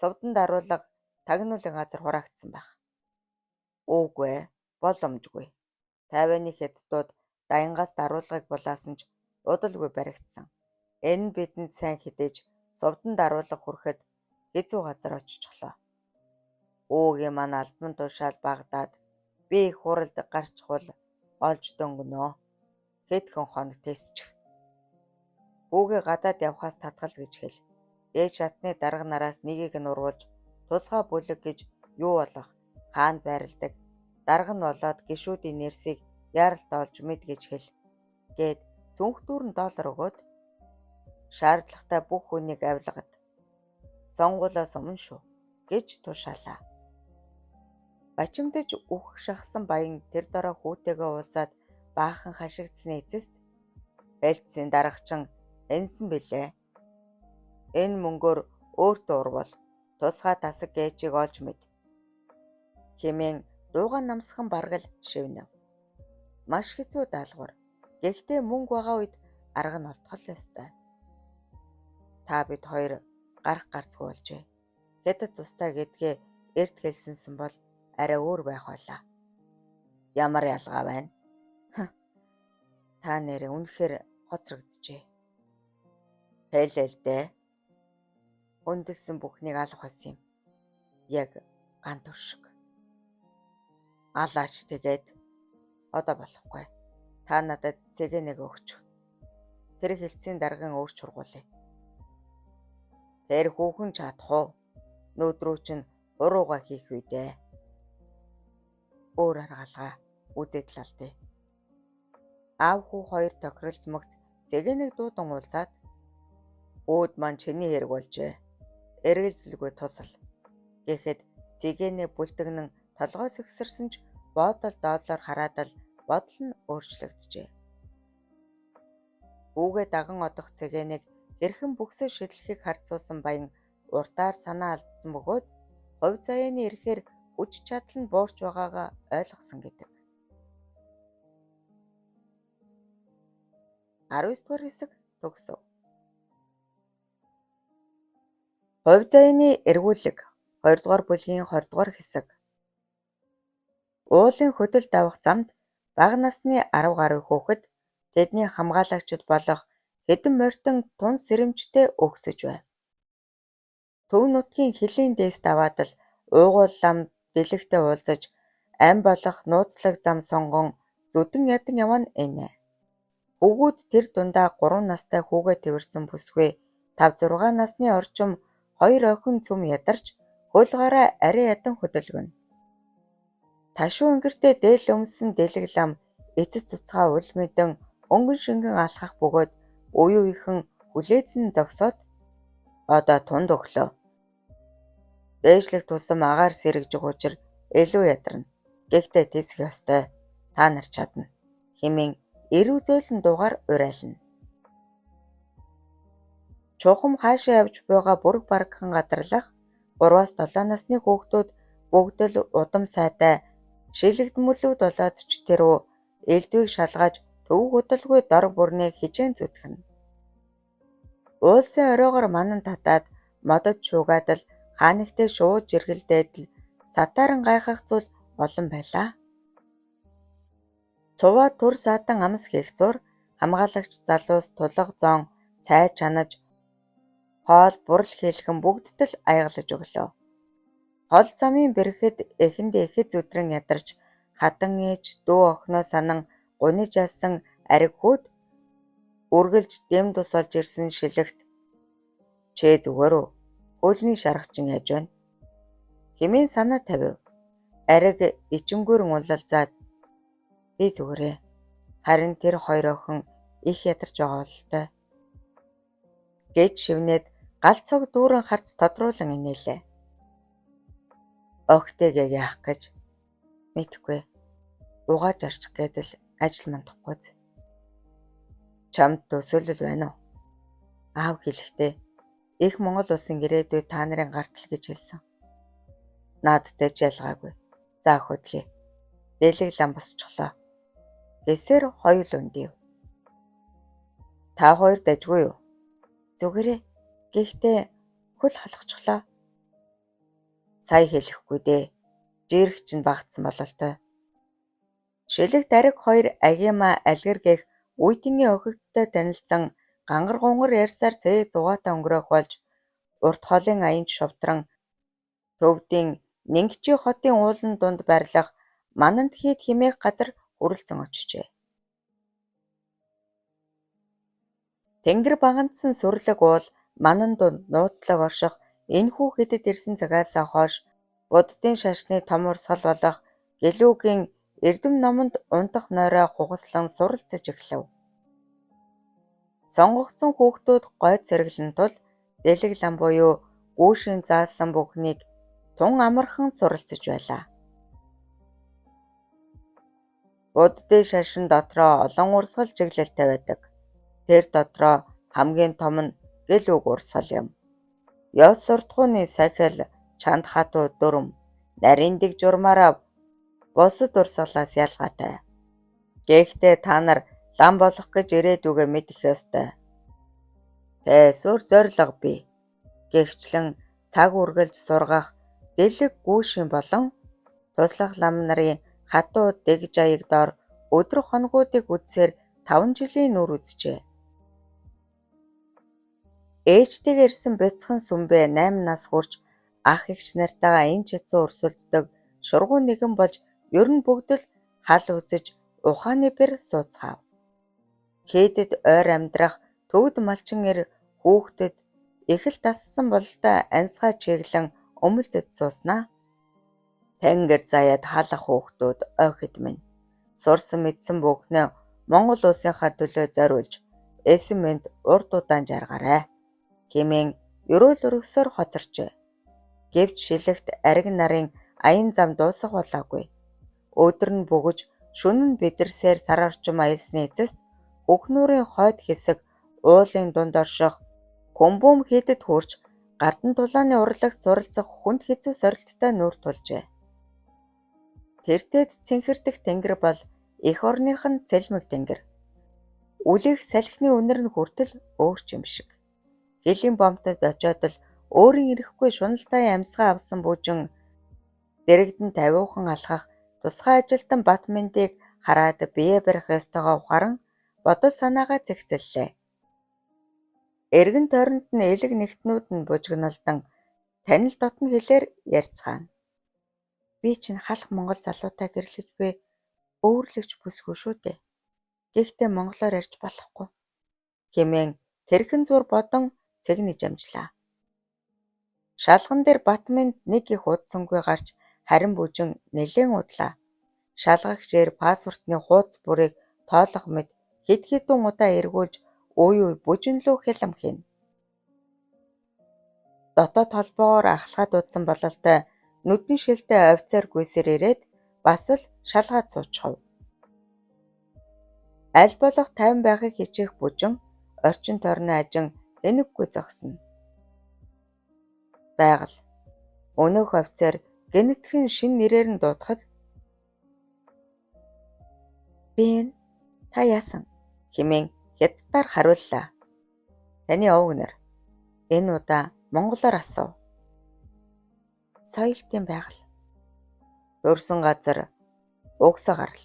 Сувдан даруулга тагнуулын газар хураагдсан байх. Үгүй ээ, боломжгүй. Тайваны хятадууд Даянгаас даруулгыг булаасан ч удалгүй баригдсан. Энэ нь бидэнд сайн хэдий ч сувдан даруулга хүрэхэд хэцүү газар оччихлоо. Хүүгийн маань албан тушаал багадаад би их хуралд гарчихвал олж дөнгөнө. Хэдхэн хоног тэсчих. Хүүгээ гадаад явхаас татгал гэж хэл. Дээд шатны дарга нараас нэгийг нь урвуулж тусгай бүлэг гэж юу болох хаана байрладаг дарга нь болоод гишүүдийн нэрсийг яаралтай олж мэд гэж хэл. Гээд цүнхтүүрэн доллар өгөөд шаардлагатай бүх хүнийг авилгад. Сонгуулиас өмнө шүү гэж тушаалаа. Бачимдаж үхэх шахсан Баян тэр дорой хүүтэйгээ уулзаад баахан хашигдсаны эцэст ээлцсийн даргачин энсэн билээ. Энэ мөнгөөр өөртөө урвал тусгай тасаг гээчийг олж мэд хэмээн Дуугаа намсхан бараг л шивнэв. Маш хэцүү даалгавар. Гэхдээ мөнгө байгаа үед арга нь олдох л ёстой. Та бид хоёр гарах гарцгүй болжээ. Хятад тустай гэдгээ эрт хэлсэнсэн бол арай өөр байх байлаа. Ямар ялгаа байна? Та нэрээ үнэхээр хоцрогджээ. Хэлээ л дээ. Хөндөлсөн бүхнийг алах байсан юм. Яг ган төр шиг. Алаач тэгээд одоо болохгүй. Та надад цэгээ нэг өгч. Тэр хэлцийн дарган өөр чургуулъя. Тэр хүүхэн чадах уу? Нүүд рүү чинь урууга хийх үү дээ. Өөр арга алгаа үзээд л алдъя. Аав хүү хоёр тохиролцмогц зэгэнийг дуудан уулзаад үүд маань чиний хэрэг болжээ. Эргэлзэлгүй тусал. Гэхэд зэгээнээ бүлтэгнэн толгой сэгсэрсэн ч боодол доолоор хараад л бодол нь өөрчлөгдөжээ. Хүүгээ даган одох цэгэнийг хэрхэн бөгсөө шидлэхийг харж суусан баян уртаар санаа алдсан бөгөөд хувь заяаны ирэхээр хүч чадал нь буурч байгаагаа ойлгосон гэдэг. 19 дугаар хэсэг төгсөв. Хувь заяаны эргүүлэг 2 дугаар бүлгийн 20 дугаар хэсэг. Уулын хөдөлд авах замд бага насны 10 гаруй хүүхэд тэдний хамгаалагчид болох хэдэн морьтон тун сэрэмжтэй өгсөж байв. Төв нутгийн хөлийн дээст аваад л уугуул лам дэлэгтэй уулзаж ам болох нууцлаг зам сонгон зүдэн ядан яваа нь энэ. Хүүгүүд тэр дундаа 3 настай хүүгээ тэвэрсэн бүсгүй 5 6 насны орчим хоёр охин цөм ядарч хөл гараа арай ядан хөдөлгөнө. Ташуу өнгөртөө дээл өмссөн дэлэг лам эцэс цуцгаа ул мэдэн өнгөн шингэн алхах бөгөөд үе үехэн хүлээцэн зогсоод одоо тунд өглөө. Дээшлэх тусам агаар сэрэгжих учир илүү ядарна. Гэхдээ тэсэх ёстой. Та нар чадна хэмээн эрүү зөөлөн дуугаар уриална. Чухам хаашаа явж буйгаа бүрэг барагхан гадарлах 3-7 насны хүүхдүүд бүгд л удам сайтай шилэгдмөлүүд болоод ч тэр үү элдвийг шалгаж төвөг удалгүй дор бүрнээ хичээн зүтгэнэ. Уулсын оройгоор манан татаад модод шуугаад л хаа нэгтээ шууд жиргэлдээд л сатааран гайхах зүйл олон байлаа. Цуваа түр саатан амс хийх зуур хамгаалагч залуус тулга зоон цай чанаж хоол бурал хийлгэн бүгдд л аягалаж өглөө. Хол замын бэрхэд эхэндээ ихэд зүдрэн ядарч хадан ээж дүү охиноо санан гуниж алсан ариг хүүд үргэлж дэм дус олж ирсэн шилэгт "Чээ зүгээр үү? Хөлний шарга чинь яаж байна?" хэмээн санаа тавив. Ариг ичимгүүрэн улалзаад "Би зүгээрээ. Харин тэр хоёр охин их ядарч байгаа бололтой" гэж шивнээд гал цог дүүрэн харц тодруулан инээлээ. Охитэйгээ яах гэж мэдэхгүй. Угааж арчих гээд л ажил мандахгүй. Чамд төсөөлөл байна уу? Аав хэлэхдээ их Монгол улсын ирээдүй та нарын гартал гэж хэлсэн. Наадтай ч ялгаагүй. За хөдлөе. Дэлэг лам босчихлоо. Гэсээр хоёул өндөв. Та хоёр дажгүй юу? Зүгээрээ. Гэхдээ хөл холгочихлоо. Сая хэлэхгүй дээ. Жирэх чинь багтсан бололтой. Шилэгт ариг хоёр агима алгир гэх үеийнхэн охидтой танилцсан гангар гунгар ярьсаар цээг зугаатай өнгөрөөх болж урт холын аянж шовтрон төвдийн Нингчи хотын уулан дунд байрлах Мананд хийд хэмээх газар хүрэлцэн очжээ. Тэнгэр баганадсан сүрлэг уул Манан дунд нууцлаг орших энэхүү хэдэд ирсэн цагаасаа хойш буддын шашны том урсгал болох Гэлүгийн эрдэм номонд унтах нойроо хугаслан суралцаж эхлэв. Сонгогдсон хүүхдүүд гойд сэргэлэн тул дэлэг лам буюу гүүшийн заасан бүхнийг тун амархан суралцаж байлаа. Буддын шашин дотроо олон урсгал чиглэлтэй байдаг. Тэр дотроо хамгийн том нь Гэлүг урсгал юм. Ёс суртахууны сахил, чанд хатуу дүрэм, нарийн дэг журмаараа Бусад урсгалаас ялгаатай. Гэхдээ та нар лам болох гэж ирээдүгээ мэдэх ёстой. Тэсүр зорилго бий. Гэгчлэн цаг үргэлж сургах дэлэг гүүшин болон туслах лам нарын хатуу дэг жаяг дор өдөр хоногуудыг үзсээр 5 жилийн нүүр үзжээ. Ээжтэйгээ ирсэн бяцхан сүмбэ 8 нас хүрч ах эгч нартайгаа энэ чицэн өрсөлддөг шургуу нэгэн болж ер нь бүгд л хал үзэж ухааны бэр сууцгаав. Хээдэд ойр амьдрах төвд малчин эр хүүхдэд их л дассан бололтой аньсгаа чиглэн өмөлзөж сууснаа. Тэнгэр заяад халах хүүхдүүд ойхид минь сурсан мэдсэн бүхнээ Монгол улсынхаа төлөө зориулж эсэн мэнд урд удаан жаргаарай хэмээн ерөөл өргөсөөр хоцорчээ. Гэвч шилэгт ариг нарын аян зам дуусах болоогүй. Өдөр нь бөгж шөнө нь бэдэрсээр сар орчим аялсны эцэст Хөхнүүрийн хойд хэсэг уулын дунд орших Хүмбүүм хийдэд хүрч Гардан тулааны урлагт суралцах хүнд хэцүү сорилттой нүүр тулжээ. Тэртэд цэнхэрдэх тэнгэр бол эх орных нь цэлмэг тэнгэр. Үлэх салхины үнэр нь хүртэл өөр ч юм шиг. Хөлийн бомтод очиод л өөрийн ирэхгүй шуналтай амьсгаа авсан бүжин дэрэгдэн тавиухан алхах тусгай ажилтан Батмэндийг хараад бие барих ёстойгоо ухааран бодол санаагаа зэгцэллээ. Эргэн тойронд нь элэг нэгтнүүд нь бужигналдан танил дотно хэлээр ярьцгаана. Би чинь халах монгол залуутай гэрлэж буй өвөрлөгч бүсгүй шүү дээ. Гэхдээ монголоор ярьж болохгүй хэмээн тэрхэн зуур бодон цэгнэж амжлаа. Шалган дээр Батмэнд нэг их удсангүй гарч харин бүжин нэлээн удлаа. Шалгагч эр паспортны хуудас бүрийг тоолох мэт хэд хэдэн удаа эргүүлж үе үе бүжин лүү хялам хийнэ. Дотоод холбоогоор ахлахад удсан бололтой нүдэн шилтэй офицер гүйсээр ирээд бас л шалгаад суучихав. Аль болох тайван байхыг хичээх бүжин орчин тойрны ажин энэггүй зогсно. Байгаль. Өнөөх офицер гэнэтхэн шинэ нэрээр нь дуудахад би энэ та яасан хэмээн хятадаар хариуллаа. Таны овг нэр. Энэ удаа монголоор асуув. Соёлтын байгаль. Төрсөн газар угсаа гарал.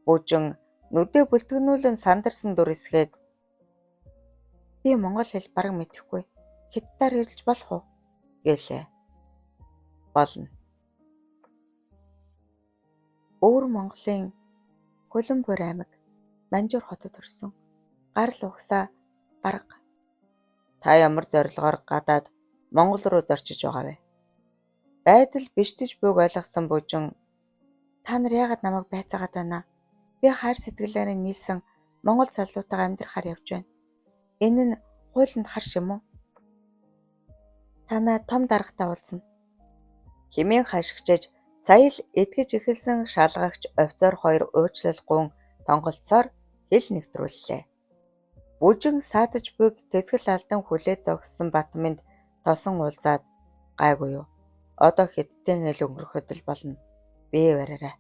Бүжин нүдээ бүлтгэнүүлэн сандарсан дүр эсгээд би монгол хэл бараг мэдэхгүй. Хятадаар хэлж болох уу? Гэлээ. Болно. Өвөр Монголын Хүлэнбор аймаг Манжуур хотод төрсөн. Гарал угсаа барга. Та ямар зорилгоор гадаад Монгол руу зорчиж байгаа вэ? Байдал биштэж буйг ойлгосон бүжин та нар яагаад намайг байцаагаад байна? Би хайр сэтгэлээрээ нийлсэн монгол залуутайгаа амьдрахаар явж байна. Энэ нь хуулинд харш юм уу? Танай том даргатай уулзна хэмээн хашгичиж сая л итгэж эхэлсэн шалгагч офицер хоёр уучлал гуйн тонголцсоор хэл нэвтрүүллээ. Бүжин саадаж буйг тэсгэл алдан хүлээж зогссон Батмэнд тосон уулзаад гайгүй юу. Одоо хятадын хэл өнгөрөхөд л болно. Бие бариарай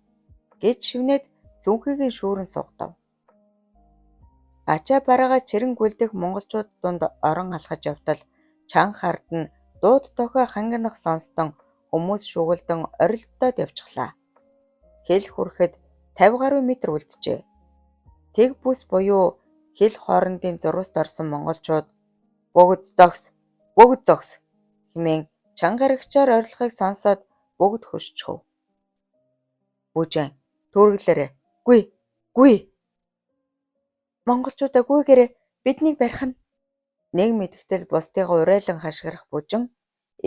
гэж шивнээд зүнхийг нь шүүрэн сугадав. Ачаа бараагаа чирэн гүйлдэх монголчууд дунд орон алхаж явтал чанх ард нь дууд дохио хангинах сонстон хүмүүс шүүгэлдэн орилдоод явчихлаа. Хэл хүрэхэд 50 гаруй метр үлджээ. Тэг бүс буюу хил хоорондын зурваст орсон монголчууд бүгд зогс, бүгд зогс хэмээн чанга аригчаар орилохыг сонсоод бүгд хөшчихөв. Бүжин түүрэглээрэй. Гүй, гүй. Монголчуудаа гүйгээрэй. Биднийг барих нь. Нэг мэдгэтэл бусдыгаа урайлан хашгирах бүжин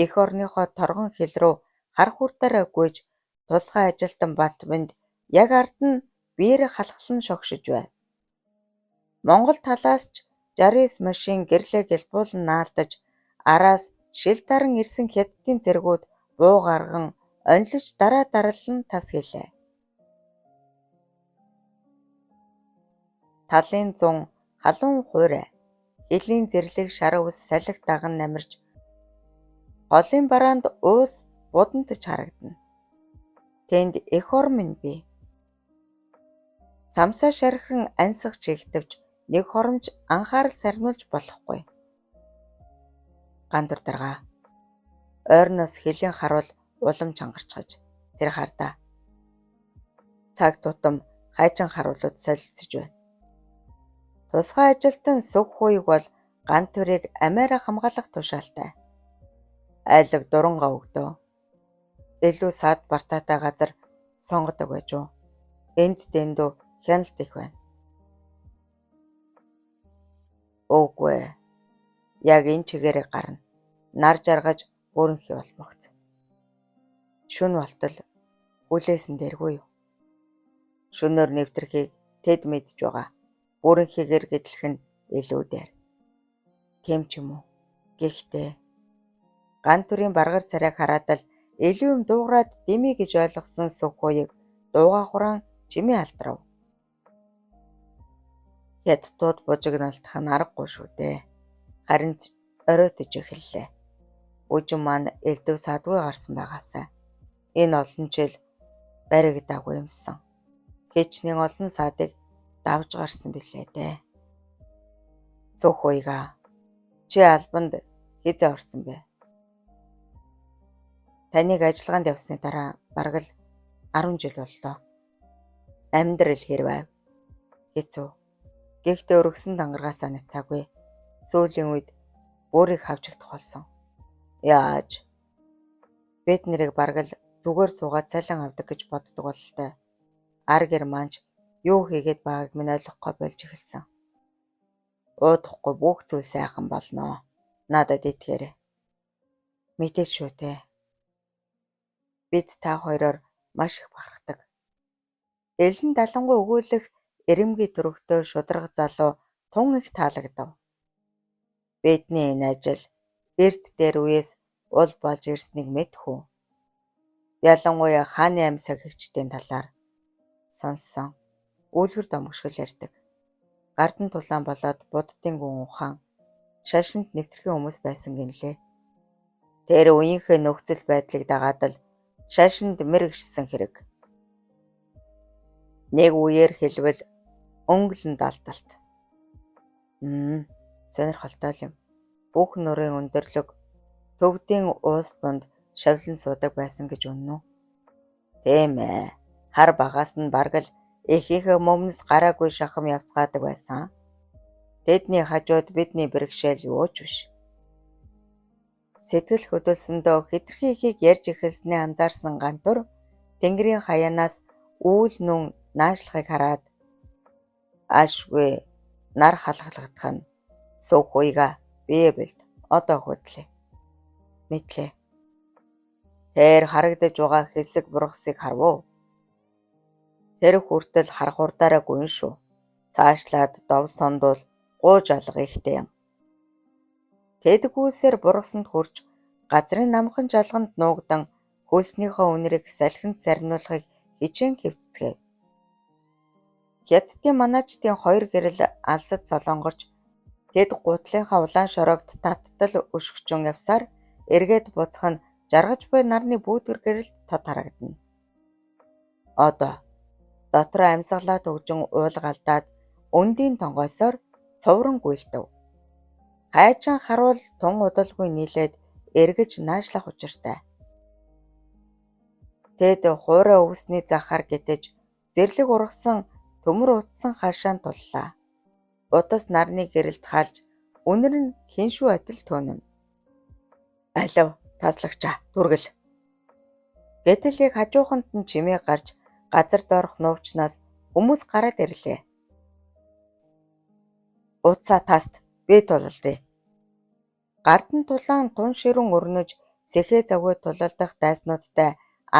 эх орныхоо торгон хил рүү хар хууртаараа гүйж тусгай ажилтан Батмэнд яг ард нь биеэрээ халахлан шогшиж байв. Монгол талаас ч 69 машин гэрлээ гэлбуулан наалдаж араас шил даран ирсэн хятадын цэргүүд буу гарган онилож дараа дараллан тас хийлээ. Талын зун халуун хуурай хөлийн зэрлэг шар өвс салхи даган намирч холын бараанд уус будантаж харагдана. Тэнд эх орон минь бий. Самсаа шархиран ансгаж хийгдэвч нэг хоромж анхаарал сарниулж болохгүй. Гантүр дарга. Ойрноос хөлийн харуул улам чангарчхаж тэр хардаа. Цаг тутам хайчин харуулууд солилцож байна. Тусгай ажилтан Сүх Хуйг бол Гантүрийг амиараа хамгаалах тушаалтай. Айлав дурангаа өгдөө. Илүү саад бартаатай газар сонгодог байж уу? Энд дэндүү хяналт их байна. Үгүй ээ. Яг энэ чигээрээ гарна. Нар жаргаж бүрэнхий болмогц. Шөнө болтол хүлээсэн дээргүй юу? Шөнөөр нэвтрэхийг тэд мэдж байгаа. Бүрэнхийгээр гэдлэх нь илүү дээр. Тийм ч юм уу. Гэхдээ Гантүрийн баргар царайг хараад л илүү юм дуугараад дэмий гэж ойлгосон Сүх Хуйг дуугаа хураан чимээ алдрав. Хятадууд бужигналтах нь аргагүй шүү дээ. Харин ч оройтож эхэллээ. Бүжин маань элдв саадгүй гарсан байгаасай. Энэ олон жил баригдаагүй юмсан. Хичнээн олон саадыг давж гарсан билээ дээ. Цөх уйгаа чи албанд хэзээ орсон бэ? Таныг ажиллагаанд явсны дараа бараг л 10 жил боллоо. Амьдрал хэр байв? Хэцүү. Гэхдээ өргөсөн дангаргаасаа няцаагүй. Сүүлийн үед бүрийг хавчигдах болсон. Яаж? Бид нарыг бараг л зүгээр суугаад цалин авдаг гэж боддог бололтой. Ар гэр маань ч юу хийгээд байгааг минь ойлгохгүй болж эхэлсэн. Уудахгүй бүх зүйл сайхан болно. Надад итгээрэй. Мэдээж шүү дээ. Бид та хоёроор маш их бахархдаг. Элэн далангуй өгүүлэх эрэмбий төрхтэй шударга залуу тун их таалагдав. Бидний энэ ажил эрт дээр үеэс ул болж ирснийг мэдэх үү? Ялангуяа хааны амьсаа сахигчдын талаар сонссон. Үлгэр домогшгол ярьдаг. Гардан тулаан болоод буддын гүн ухаан шашинд нэвтэрхэн хүмүүс байсан гэнэ лээ. Тэр үеийнхээ нөхцөл байдлыг дагаад л шашинд мэргэшсэн хэрэг. Нэг үеэр хэлбэл өнгөлөнд алдалт. Сонирхолтой л юм. Бүх нурын өндөрлөг төвдийн уулс дунд шавлан суудаг байсан гэж үнэн үү? Тийм ээ. Хар багаас нь бараг л эхийнхээ мөмнөс гараагүй шахам явцгаадаг байсан. Тэдний хажууд бидний бэрхшээл юу ч биш. Сэтгэл хөдөлсөндөө хэтэрхий ихийг ярьж эхэлснээ анзаарсан Гантүр тэнгэрийн хаяанаас үүл нүүн наашлахыг хараад аашгүй нар халахлагдах нь суух уйга бие бэлд одоо хөдлөө. Мэдлээ. Тэр харагдаж байгаа хэсэг бургасыг харав уу? Тэр хүртэл харах урдаараа гүн шүү. Цаашлаад дов сондуул гууж алга ихтэй юм. Тэдгүүсээр бургасанд хүрч газрын намхан жалганд нуугдан хөлснийхөө үнэрийг салхинд сарниулахыг хичээн хэвтцгээв. Хятадын манаачдын хоёр гэрэл алсад солонгорч тэд гутлынхаа улаан шороогт таттал өшгөчөн явсаар эргээд буцах нь жаргаж буй нарны бүүдгэр гэрэлд тод харагдана. Одоо дотроо амьсгалаа түгжин уулга алдаад өндийн тонгойсоор цувран гүйлтэв. Хайчин харуул тун удалгүй нийлээд эргэж наашлах учиртай. Тэд хуурай өвсний захаар гитэж зэрлэг ургасан төмөр утсан хашаанд туллаа. Утас нарны гэрэлд халж үнэр нь хиншүү адил төөнө. Алив таслагчаа түргэл. Гэтэл яг хажууханд нь чимээ гарч газар доорх нуувчнаас хүмүүс гараад ирлээ. Утсаа таст би тулалдъя. Гардан тулаан тун ширүүн өрнөж сэхээ завгүй тулалдах дайснуудтай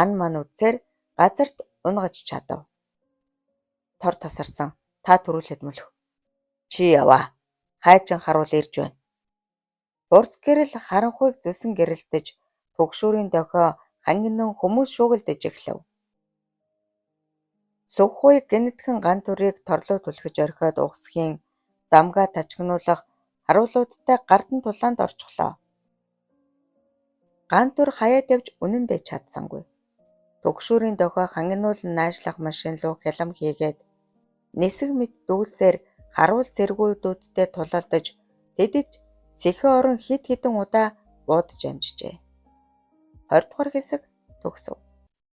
ан ман үдсээр газарт унгаж чадав. Тор тасарсан. Та түрүүлээд мөлх. Чи яваа. Хайчин харуул ирж байна. Хурц гэрэл харанхуйг зүсэн гэрэлтэж түгшүүрийн дохио хангинан хүмүүс шүүгэлдэж эхлэв. Сүххуй гэнэтхэн Гантүрийг торлоо түлхэж орхиод угсхийн замгаа тачигнуулах харуулуудтай гардан тулаанд орчихлоо. Гантүр хаяад явж үнэндээ чадсангүй. Түгшүүрийн дохио хангинуулан наашлах машин луу хялам хийгээд нисэх мэт дүйсээр харуул цэргүүдтэй тулалдаж тэдэд сэхээ орон хэд хэдэн удаа буудаж амжжээ. 20-дугаар хэсэг төгсөв.